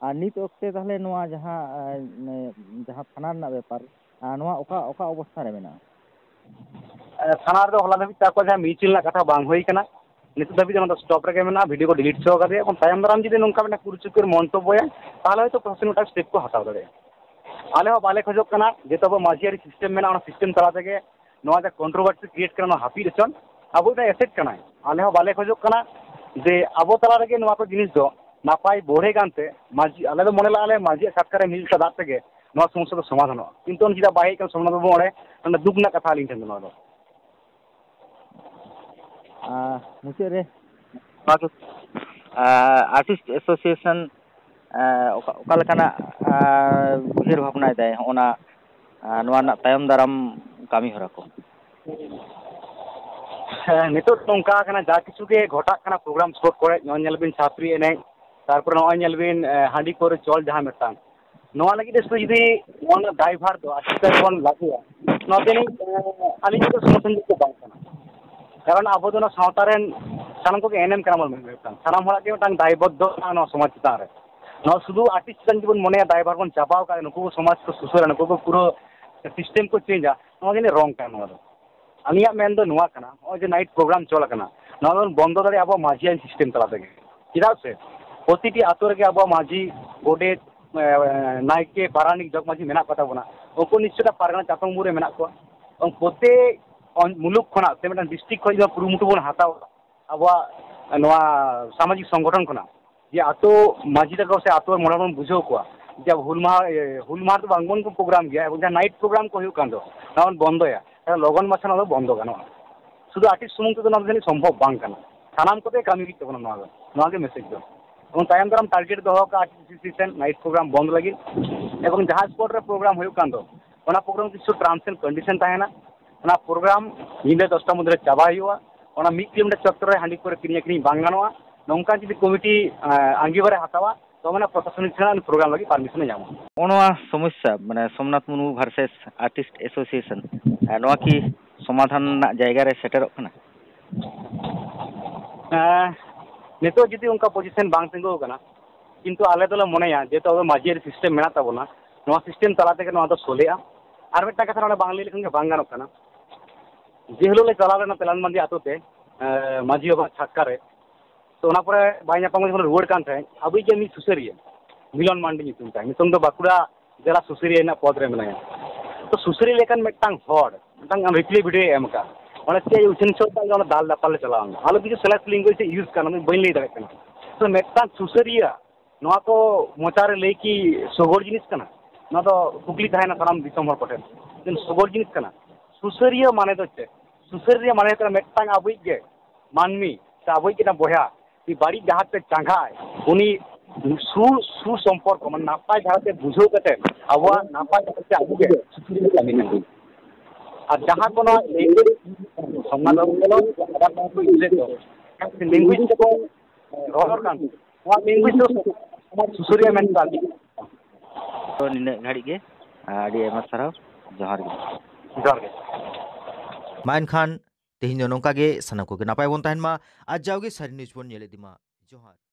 ᱟᱨ ᱱᱤᱛ ᱚᱠᱛᱮ ᱛᱟᱦᱚᱞᱮ ᱱᱚᱣᱟ ᱡᱟᱦᱟᱸ, ᱮ, ᱡᱟᱦᱟᱸ ᱛᱷᱟᱱᱟ ᱨᱮᱱᱟᱜ ᱵᱮᱯᱟᱨ, ᱟᱨ ᱱᱚᱣᱟ ᱚᱠᱟ, ᱚᱠᱟ ᱚᱵᱚᱥᱛᱷᱟ ᱨᱮ ᱢᱮᱱᱟᱜᱼᱟ? ᱮ, ᱛᱷᱟᱱᱟ ᱨᱮᱫᱚ ᱦᱚᱞᱟ ᱫᱷᱟᱹᱵᱤᱡ ᱛᱮ ᱟᱠᱚ ᱡᱟᱦᱟᱸ ᱢᱤᱪᱤᱞ ᱨᱮᱱᱟᱜ ᱠᱟᱛᱷᱟ ᱵᱟᱝ ᱦᱩᱭ ᱠᱟᱱᱟ, ᱱᱤᱛᱚᱜ ᱫᱷᱟᱹᱵᱤᱡ ᱛᱮ ᱚᱱᱟ ᱫᱚ stop ᱨᱮᱜᱮ ᱢᱮᱱᱟᱜᱼᱟ, ᱵᱷᱤᱰᱤᱭᱳ ᱠᱚ delete ᱦᱚᱪᱚ ᱠᱟᱫᱮᱭᱟ᱾ ᱮᱵᱚᱝ ᱛᱟᱭᱚᱢ ᱫᱟᱨᱟᱢ ᱡᱩᱫᱤ ᱱᱚᱝᱠᱟ ᱢᱤᱫᱴᱟᱝ ᱠᱩᱨᱩ ᱪᱩᱠᱩᱨ ᱢᱚᱱᱛᱚᱵᱵᱚᱭᱟ, ᱛᱟᱦᱚᱞᱮ ᱦᱚᱭᱛᱳ ᱯᱨᱚᱥᱟᱥᱚᱱ ᱢᱤᱫᱴᱟᱝ step ᱠᱚ ᱦᱟᱛᱟᱣ ᱫᱟᱲᱮᱭᱟᱜᱼᱟ᱾ ᱟᱞᱮ ᱦᱚᱸ ᱵᱟᱞᱮ ᱠᱷᱚᱡᱚᱜ ᱠᱟᱱᱟ ᱡᱮ ᱛᱚᱵᱮ ᱢᱟᱹᱡᱷᱤ ᱟᱹᱨᱤ system ᱢᱮᱱᱟᱜᱼᱟ, ᱚᱱᱟ system ᱛᱟᱞᱟ ᱛᱮᱜᱮ ᱱᱚᱣᱟ ᱡᱟ controversy create ᱠᱟᱱᱟ, ᱱᱚᱣᱟ ᱦᱟᱹᱯᱤᱫ ᱦᱚᱪᱚᱱ, ᱟᱵᱚ ᱫᱚ asset ᱠᱟᱱᱟᱭ᱾ ᱟᱞᱮ ᱦᱚᱸ ᱵᱟᱞᱮ ᱠᱷᱚᱡᱚᱜ ᱠᱟᱱᱟ ᱡᱮ ᱟᱵᱚ ᱛᱟᱞᱟ ᱨᱮᱜᱮ ᱱᱚᱣᱟ ᱠᱚ ᱡᱤᱱᱤᱥ ᱫᱚ ᱱᱟᱯᱟᱭ ᱵᱚᱲᱦᱮ ᱜᱟᱱᱛᱮ ᱢᱟᱹᱡᱷᱤ, ᱟᱞᱮ ᱫᱚ ᱢᱚᱱᱮ ᱞᱟᱜᱼᱟ ᱞᱮ ᱢᱟᱹᱡᱷᱤᱭᱟᱜ ᱠᱟᱛᱷᱟ ᱨᱮ ᱢᱤᱫ ᱫᱟᱜ ᱛᱮᱜᱮ ᱱᱚᱣᱟ ᱥᱚᱢᱚᱥᱥᱟ ᱫᱚ ᱥᱚᱢᱟᱫᱷᱟᱱᱚᱜᱼᱟ, ᱠᱤᱱᱛᱩ ᱩᱱᱤ ᱪᱮᱫᱟᱜ ᱵᱟᱭ ᱦᱮᱡ ᱠᱟᱱᱟ ᱥᱳᱢᱱᱟᱛᱷ ᱵᱟᱵᱩ ᱚᱸᱰᱮ? ᱚᱱᱟ ᱫᱩᱠ ᱨᱮᱱᱟᱜ ᱠᱟᱛᱷᱟ ᱟᱹᱞᱤᱧ ᱴᱷᱮᱱ ᱫᱚ ᱱᱚᱣᱟ ᱫᱚ᱾ ᱟᱨ ᱢᱩᱪᱟᱹᱫ ᱨᱮ ᱱᱚᱣᱟ ᱫᱚ, ᱟᱨ, ᱟᱨᱴᱤᱥᱴ ᱮᱥᱳᱥᱤᱭᱮᱥᱚᱱ, ᱟᱨ, ᱚᱠᱟ, ᱚᱠᱟ ᱞᱮᱠᱟᱱᱟᱜ, ᱟᱨ, ᱩᱭᱦᱟᱹᱨ ᱵᱷᱟᱵᱽᱱᱟᱭ ᱫᱟᱭ ᱦᱚᱸᱜᱼᱚ ᱱᱟ, ᱟᱨ, ᱱᱚᱣᱟ ᱨᱮᱱᱟᱜ ᱛᱟᱭᱚᱢ ᱫᱟᱨᱟᱢ ᱠᱟᱹᱢᱤ ᱦᱚᱨᱟ ᱠᱚ? ᱦᱮᱸ, ᱱᱤᱛᱚᱜ ᱱᱚᱝᱠᱟ ᱠᱟᱱᱟ, ᱡᱟ ᱠᱤᱪᱷᱩ ᱜᱮ ᱜᱷᱚᱴᱟᱜ ᱠᱟᱱᱟ ᱯᱨᱳᱜᱨᱟᱢ ᱥᱯᱚᱴ ᱠᱚᱨᱮ, ᱱᱚᱜᱼᱚᱭ ᱧᱮᱞ ᱵᱤᱱ ᱪᱷᱟᱯᱨᱤ ᱮᱱᱮᱡ, ᱛᱟᱨᱯᱚᱨᱮ ᱱᱚᱜᱼᱚᱭ ᱧᱮᱞ ᱵᱤᱱ, ᱮ, ᱦᱟᱺᱰᱤ ᱯᱟᱹᱣᱨᱟᱹ ᱪᱚᱞ ᱡᱟᱦᱟᱸ ᱢᱤᱫᱴᱟᱝ, ᱱᱚᱣᱟ ᱞᱟᱹᱜᱤᱫ ᱛᱮ ᱥᱩᱫᱷᱩ ᱡᱩᱫᱤ ᱱᱚᱣᱟ ᱨᱮᱱᱟᱜ ᱫᱟᱭᱵᱷᱟᱨ ᱫᱚ ᱟᱨ ᱪᱤᱠᱟᱹ ᱵᱚᱱ ᱞᱟᱹᱜᱩᱭᱟ, ᱱᱚᱣᱟ ᱫᱚ ᱟᱹᱞᱤᱧ, ᱟᱹᱞᱤᱧ ᱫᱚ ᱥᱚᱢᱚᱨᱛᱷᱚᱱ ᱡᱳᱜᱽᱭᱚ ᱵᱟᱝ ᱠᱟᱱᱟ᱾ ᱠᱟᱨᱚᱱ ᱟᱵᱚ ᱫᱚ ᱱᱚᱣᱟ ᱥᱟᱶᱛᱟ ᱨᱮᱱ ᱥᱟᱱᱟᱢ ᱠᱚᱜᱮ ᱮᱱᱮᱢ ᱠᱟᱱᱟ ᱵᱚᱱ ᱢᱮᱱ ᱦᱩᱭᱩᱜ ᱠᱟᱱ, ᱥᱟᱱᱟᱢ ᱦᱚᱲᱟᱜ ᱜᱮ ᱢᱤᱫᱴᱟᱝ ᱫᱟᱭᱵᱚᱫᱽᱫᱷᱚ ᱢᱮᱱᱟᱜᱼᱟ ᱱᱚᱣᱟ ᱥᱚᱢᱟᱡᱽ ᱪᱮᱛᱟᱱ ᱨᱮ᱾ ᱱᱚᱣᱟ ᱥᱩᱫᱷᱩ ᱟᱨᱴᱤᱥᱴ ᱪᱮᱛᱟᱱ ᱡᱩᱫᱤ ᱵᱚᱱ ᱢᱚᱱᱮᱭᱟ ᱫᱟᱭᱵᱷᱟᱨ ᱵᱚᱱ ᱪᱟᱯᱟᱣ ᱠᱟᱜᱼᱟ, ᱱᱩᱠᱩ ᱠᱚ ᱥᱚᱢᱟᱡᱽ ᱠᱚ ᱥᱩᱥᱟᱹᱨᱟ, ᱱᱩᱠᱩ ᱠᱚ ᱯᱩᱨᱟᱹ ᱥᱤᱥᱴᱮᱢ ᱠᱚ ᱪᱮᱧᱡᱟ, ᱱᱚᱣᱟ ᱜᱮ ᱨᱚᱝ ᱠᱟᱱᱟ ᱱᱚᱣᱟ ᱫᱚ᱾ ᱟᱹᱞᱤᱧᱟᱜ ᱢᱮᱱ ᱫᱚ ᱱᱚᱣᱟ ᱠᱟᱱᱟ, ᱱᱚᱜᱼᱚᱭ ᱡᱮ ᱱᱟᱭᱤᱴ ᱯᱨᱳᱜᱨᱟᱢ ᱪᱚᱞ ᱟᱠᱟᱱᱟ, ᱱᱚᱣᱟ ᱫᱚᱵᱚᱱ ᱵᱚᱱᱫᱚ ᱫᱟᱲᱮᱭᱟᱜᱼᱟ ᱟᱵᱚᱣᱟᱜ ᱢᱟᱹᱡᱷᱤ ᱟᱹᱨᱤ ᱥᱤᱥᱴᱮᱢ ᱛᱟᱞᱟ ᱛᱮᱜᱮ᱾ ᱪᱮᱫᱟᱜ ᱥᱮ ᱯᱨᱚᱛᱤᱴᱤ ᱟᱛᱳ ᱨᱮᱜᱮ ᱟᱵᱚᱣᱟᱜ ᱢᱟᱹᱡᱷᱤ, ᱜᱚᱰᱮᱛ, ᱮ, ᱱᱟᱭᱠᱮ, ᱯᱟᱨᱟᱱᱤᱠ, ᱡᱚᱜᱽ ᱢᱟᱹᱡᱷᱤ ᱢᱮᱱᱟᱜ ᱠᱚᱛᱟ ᱵᱚᱱᱟ᱾ ᱩᱱᱠᱩ ᱱᱤᱥᱪᱚᱭ ᱯᱟᱨᱜᱟᱱᱟ ᱪᱟᱛᱚᱢ ᱵᱩᱨᱩ ᱨᱮ ᱢᱮᱱᱟᱜ ᱠᱚᱣᱟ᱾ ᱩᱱ ᱯᱨᱚᱛᱮᱠ ᱚᱧ-, ᱢᱩᱞᱩᱠ ᱠᱷᱚᱱᱟᱜ ᱥᱮ ᱢᱤᱫᱴᱟᱝ ᱰᱤᱥᱴᱨᱤᱠᱴ ᱠᱷᱚᱱ ᱡᱩᱫᱤ ᱠᱩᱨᱩᱢᱩᱴᱩ ᱵᱚᱱ ᱦᱟᱛᱟᱣᱟ ᱟᱵᱚᱣᱟᱜ ᱱᱚᱣᱟ ᱥᱟᱢᱟᱡᱤᱠ ᱥᱚᱝᱜᱚᱴᱷᱚᱱ ᱠᱷᱚᱱᱟᱜ, ᱡᱮ ᱟᱛᱳ ᱢᱟᱹᱡᱷᱤ ᱛᱟᱠᱚ ᱥᱮ ᱟᱛᱳ ᱢᱚᱬᱮ ᱦᱚᱲ ᱵᱚᱱ ᱵᱩᱡᱷᱟᱹᱣ ᱠᱚᱣᱟ ᱡᱮ ᱟᱵᱚ ᱦᱩᱞ ᱢᱟᱦᱟ, ᱮ, ᱦᱩᱞ ᱢᱟᱦᱟ ᱨᱮᱫᱚ ᱵᱟᱝ ᱵᱚᱱ ᱯᱨᱳᱜᱨᱟᱢ ᱜᱮᱭᱟ, ᱮᱵᱚᱝ ᱡᱟᱦᱟᱸ ᱱᱟᱭᱤᱴ ᱯᱨᱳᱜᱨᱟᱢ ᱠᱚ ᱦᱩᱭᱩᱜ ᱠᱟᱱ ᱫᱚ, ᱚᱱᱟ ᱵᱚᱱ ᱵᱚᱱᱫᱚᱭᱟ, ᱛᱟᱦᱚᱞᱮ ᱞᱚᱜᱚᱱ ᱢᱟᱪᱷᱟ ᱱᱚᱣᱟ ᱫᱚ ᱵᱚᱱᱫᱚ ᱜᱟᱱᱚᱜᱼᱟ᱾ ᱥᱩᱫᱷᱩ ᱟᱨᱴᱤᱥᱴ ᱥᱩᱢᱩᱝ ᱛᱮᱫᱚ ᱱᱚᱣᱟ ᱫᱚ ᱡᱟᱹᱱᱤᱡ ᱥᱚᱢᱵᱷᱚᱵ ᱵᱟᱝ ᱠᱟᱱᱟ᱾ ᱥᱟᱱᱟᱢ ᱠᱚᱛᱮ ᱠᱟᱹᱢᱤ ᱦᱩᱭᱩᱜ ᱛᱟᱵᱚᱱᱟ ᱱᱚᱣᱟ ᱫᱚ, ᱱᱚᱣᱟ ᱜᱮ ᱢᱮᱥᱮᱡᱽ ᱫᱚ᱾ ᱮᱵᱚᱝ ᱛᱟᱭᱚᱢ ᱫᱟᱨᱟᱢ ᱴᱟᱨᱜᱮᱴ ᱫᱚᱦᱚ ᱠᱟᱜᱼᱟ ᱟᱨᱴᱤᱥᱴ ᱮᱥᱳᱥᱤᱭᱮᱥᱚᱱ ᱱᱟᱭᱤᱴ ᱯᱨᱳᱜᱨᱟᱢ ᱵᱚᱱᱫ ᱞᱟᱹᱜᱤᱫ, ᱮᱵᱚᱝ ᱡᱟᱦᱟᱸ ᱥᱯᱚᱴ ᱨᱮ ᱯᱨᱳᱜᱨᱟᱢ ᱦᱩᱭᱩᱜ ᱠᱟᱱ ᱫᱚ, ᱚᱱᱟ ᱯᱨᱳᱜᱨᱟᱢ ᱠᱤᱪᱷᱩ ᱴᱟᱨᱢᱥ ᱮᱱᱰ ᱠᱚᱱᱰᱤᱥᱚᱱ ᱛᱟᱦᱮᱱᱟ᱾ ᱚᱱᱟ ᱯᱨᱳᱜᱨᱟᱢ ᱧᱤᱫᱟᱹ ᱫᱚᱥᱴᱟ ᱢᱚᱫᱽᱫᱷᱮ ᱨᱮ ᱪᱟᱵᱟ ᱦᱩᱭᱩᱜᱼᱟ᱾ ᱚᱱᱟ ᱢᱤᱫ ᱠᱤᱞᱳᱢᱤᱴᱟᱨ ᱪᱚᱛᱛᱚᱨ ᱨᱮ ᱦᱟᱺᱰᱤ ᱯᱟᱹᱣᱨᱟᱹ ᱠᱤᱨᱤᱧ ᱟᱹᱠᱷᱨᱤᱧ ᱵᱟᱝ ᱜᱟᱱᱚᱜᱼᱟ᱾ ᱱᱚᱝᱠᱟᱱ ᱡᱩᱫᱤ ᱠᱚᱢᱤᱴᱤ, ᱮᱸ, ᱟᱸᱜᱤᱵᱷᱟᱨᱮ ᱦᱟᱛᱟᱣᱟ, ᱛᱚᱵᱮ ᱱᱟ ᱯᱨᱚᱥᱟᱥᱚᱱᱤᱠ ᱴᱷᱮᱱ ᱯᱨᱳᱜᱨᱟᱢ ᱞᱟᱹᱜᱤᱫ ᱯᱟᱨᱢᱤᱥᱚᱱᱮ ᱧᱟᱢᱟ᱾ ᱱᱚᱜᱼᱚ ᱱᱚᱣᱟ ᱥᱚᱢᱚᱥᱥᱟ, ᱢᱟᱱᱮ Somnath Murmu versus artist association, ᱱᱚᱣᱟ ᱠᱤ ᱥᱚᱢᱟᱫᱷᱟᱱ ᱨᱮᱱᱟᱜ ᱡᱟᱭᱜᱟ ᱨᱮ ᱥᱮᱴᱮᱨᱚᱜ ᱠᱟᱱᱟ? ᱮᱸ, ᱱᱤᱛᱚᱜ ᱡᱩᱫᱤ ᱚᱱᱠᱟ ᱯᱚᱡᱤᱥᱚᱱ ᱵᱟᱝ ᱛᱤᱸᱜᱩ ᱟᱠᱟᱱᱟ, ᱠᱤᱱᱛᱩ ᱟᱞᱮ ᱫᱚᱞᱮ ᱢᱚᱱᱮᱭᱟ ᱡᱮᱦᱮᱛᱩ ᱟᱵᱚ ᱢᱟᱹᱡᱷᱤ ᱟᱹᱨᱤ ᱥᱤᱥᱴᱮᱢ ᱢᱮᱱᱟᱜ ᱛᱟᱵᱚᱱᱟ, ᱱᱚᱣᱟ ᱥᱤᱥᱴᱮᱢ ᱛᱟᱞᱟ ᱛᱮᱜᱮ ᱱᱚᱣᱟ ᱫᱚ ᱥᱚᱞᱦᱮᱜᱼᱟ᱾ ᱟᱨ ᱢᱤᱫᱴᱟᱝ ᱠᱟᱛᱷᱟ ᱱᱚᱰᱮ ᱵᱟᱝ ᱞᱟᱹᱭ ᱞᱮᱠᱷᱟᱱ ᱜᱮ ᱵᱟᱝ ᱜᱟᱱᱚᱜ ᱠᱟᱱᱟ᱾ ᱡᱮ ᱦᱤᱞᱳᱜ ᱞᱮ ᱪᱟᱞᱟᱣ ᱞᱮᱱᱟ ᱛᱮᱞᱟᱱ ᱢᱟᱹᱡᱷᱤ ᱟᱛᱳ ᱛᱮ, ᱮᱸ, ᱢᱟᱹᱡᱷᱤ ᱵᱟᱵᱟ ᱪᱷᱟᱴᱠᱟ ᱨᱮ, ᱛᱚ ᱚᱱᱟ ᱯᱚᱨᱮ ᱵᱟᱭ ᱧᱟᱯᱟᱢ ᱡᱚᱠᱷᱚᱱ ᱨᱩᱣᱟᱹᱲ ᱠᱟᱱ ᱛᱟᱦᱮᱸᱫ, ᱟᱵᱚᱭᱤᱡ ᱜᱮ ᱢᱤᱫ ᱥᱩᱥᱟᱹᱨᱤᱭᱟᱹ, ᱢᱤᱞᱚᱱ ᱢᱟᱱᱰᱤ ᱧᱩᱛᱩᱢ ᱛᱟᱭ, ᱱᱤᱛᱚᱝ ᱫᱚ ᱵᱟᱸᱠᱩᱲᱟ ᱡᱮᱞᱟ ᱥᱩᱥᱟᱹᱨᱤᱭᱟᱹ ᱨᱮᱱᱟᱜ ᱯᱚᱫᱽ ᱨᱮ ᱢᱮᱱᱟᱭᱟ᱾ ᱛᱚ ᱥᱩᱥᱟᱹᱨᱤᱭᱟᱹ ᱞᱮᱠᱟᱱ ᱢᱤᱫᱴᱟᱝ ᱦᱚᱲ, ᱢᱤᱫᱴᱟᱝ ᱨᱤᱯᱞᱟᱭ ᱵᱷᱤᱰᱤᱭᱳᱭ ᱮᱢ ᱟᱠᱟᱫ, ᱚᱸᱰᱮ ᱪᱮᱫ ᱩᱪᱷᱟᱹᱱ ᱥᱚᱨᱠᱟᱨ ᱚᱱᱟ ᱫᱟᱞ ᱫᱟᱯᱟᱞ ᱞᱮ ᱪᱟᱞᱟᱣ ᱞᱮᱱᱟ᱾ ᱟᱞᱚ ᱠᱤᱪᱷᱩ ᱥᱮᱞᱮᱠᱴ ᱞᱮᱝᱜᱩᱭᱮᱡᱽ ᱤᱭᱩᱡᱽ ᱠᱟᱱᱟ, ᱵᱟᱹᱧ ᱞᱟᱹᱭ ᱫᱟᱲᱮᱭᱟᱜ ᱠᱟᱱᱟ᱾ ᱛᱚ ᱢᱤᱫᱴᱟᱝ ᱥᱩᱥᱟᱹᱨᱤᱭᱟᱹ ᱱᱚᱣᱟ ᱠᱚ ᱢᱚᱪᱟ ᱨᱮ ᱞᱟᱹᱭ ᱠᱤ ᱥᱚᱜᱚᱲ ᱡᱤᱱᱤᱥ ᱠᱟᱱᱟ? ᱱᱚᱣᱟ ᱫᱚ ᱠᱩᱠᱞᱤ ᱛᱟᱦᱮᱱᱟ ᱥᱟᱱᱟᱢ ᱫᱤᱥᱚᱢ ᱦᱚᱲ ᱠᱚᱴᱷᱮᱱ, ᱡᱮ ᱥᱚᱜᱚᱲ ᱡᱤᱱᱤᱥ ᱠᱟᱱᱟ? ᱥᱩᱥᱟᱹᱨᱤᱭᱟᱹ ᱢᱟᱱᱮ ᱫᱚ ᱪᱮᱫ? ᱥᱩᱥᱟᱹᱨᱤᱭᱟᱹ ᱢᱟᱱᱮ ᱦᱩᱭᱩᱜ ᱠᱟᱱᱟ ᱢᱤᱫᱴᱟᱝ ᱟᱵᱚᱭᱤᱡ ᱜᱮ ᱢᱟᱹᱱᱢᱤ ᱥᱮ ᱟᱵᱚᱭᱤᱡ ᱜᱮ ᱵᱚᱭᱦᱟ ᱩᱱᱤ ᱵᱟᱹᱲᱤᱡ ᱰᱟᱦᱟᱨ ᱛᱮ ᱪᱟᱸᱜᱟᱭ, ᱩᱱᱤ ᱥᱩ-, ᱥᱩᱥᱚᱢᱯᱚᱨᱠᱚ, ᱢᱟᱱᱮ ᱱᱟᱯᱟᱭ ᱰᱟᱦᱟᱨ ᱛᱮ ᱵᱩᱡᱷᱟᱹᱣ ᱠᱟᱛᱮ ᱟᱵᱚᱣᱟᱜ ᱱᱟᱯᱟᱭ ᱰᱟᱦᱟᱨ ᱛᱮ ᱟᱵᱚ ᱜᱮ ᱥᱩᱥᱟᱹᱨᱤᱭᱟᱹ ᱠᱟᱹᱢᱤ ᱞᱟᱹᱜᱤᱫ᱾ ᱟᱨ ᱡᱟᱦᱟᱸ ᱠᱚ ᱱᱚᱣᱟ ᱞᱮᱝᱜᱩᱭᱮᱡᱽ, ᱥᱚᱢᱟᱡᱽ ᱟᱵᱚ ᱠᱚ ᱤᱭᱩᱡᱽ ᱮᱫ ᱫᱚ, ᱞᱮᱝᱜᱩᱭᱮᱡᱽ ᱛᱮᱠᱚ ᱨᱚᱲ ᱠᱟᱱ, ᱱᱚᱣᱟ ᱞᱮᱝᱜᱩᱭᱮᱡᱽ ᱫᱚ ᱥᱩᱥᱟᱹᱨᱤᱭᱟᱹ ᱢᱮᱱ ᱠᱟᱱ᱾ ᱛᱚ ᱱᱤᱱᱟᱹᱜ ᱜᱷᱟᱹᱲᱤᱡ ᱜᱮ᱾ ᱟᱹᱰᱤ ᱟᱭᱢᱟ ᱥᱟᱨᱦᱟᱣ᱾ ᱡᱚᱦᱟᱨ ᱜᱮ᱾ ᱡᱚᱦᱟᱨ ᱜᱮ᱾ ᱢᱟ ᱮᱱᱠᱷᱟᱱ ᱛᱮᱦᱮᱧ ᱫᱚ ᱱᱚᱝᱠᱟ ᱜᱮ, ᱥᱟᱱᱟᱢ ᱠᱚᱜᱮ ᱱᱟᱯᱟᱭ ᱵᱚᱱ ᱛᱟᱦᱮᱱ ᱢᱟ ᱟᱨ ᱡᱟᱣᱜᱮ ᱥᱟᱹᱨᱤ ᱱᱤᱭᱩᱡᱽ ᱵᱚᱱ ᱧᱮᱞ ᱤᱫᱤ ᱢᱟ᱾ ᱡᱚᱦᱟᱨ᱾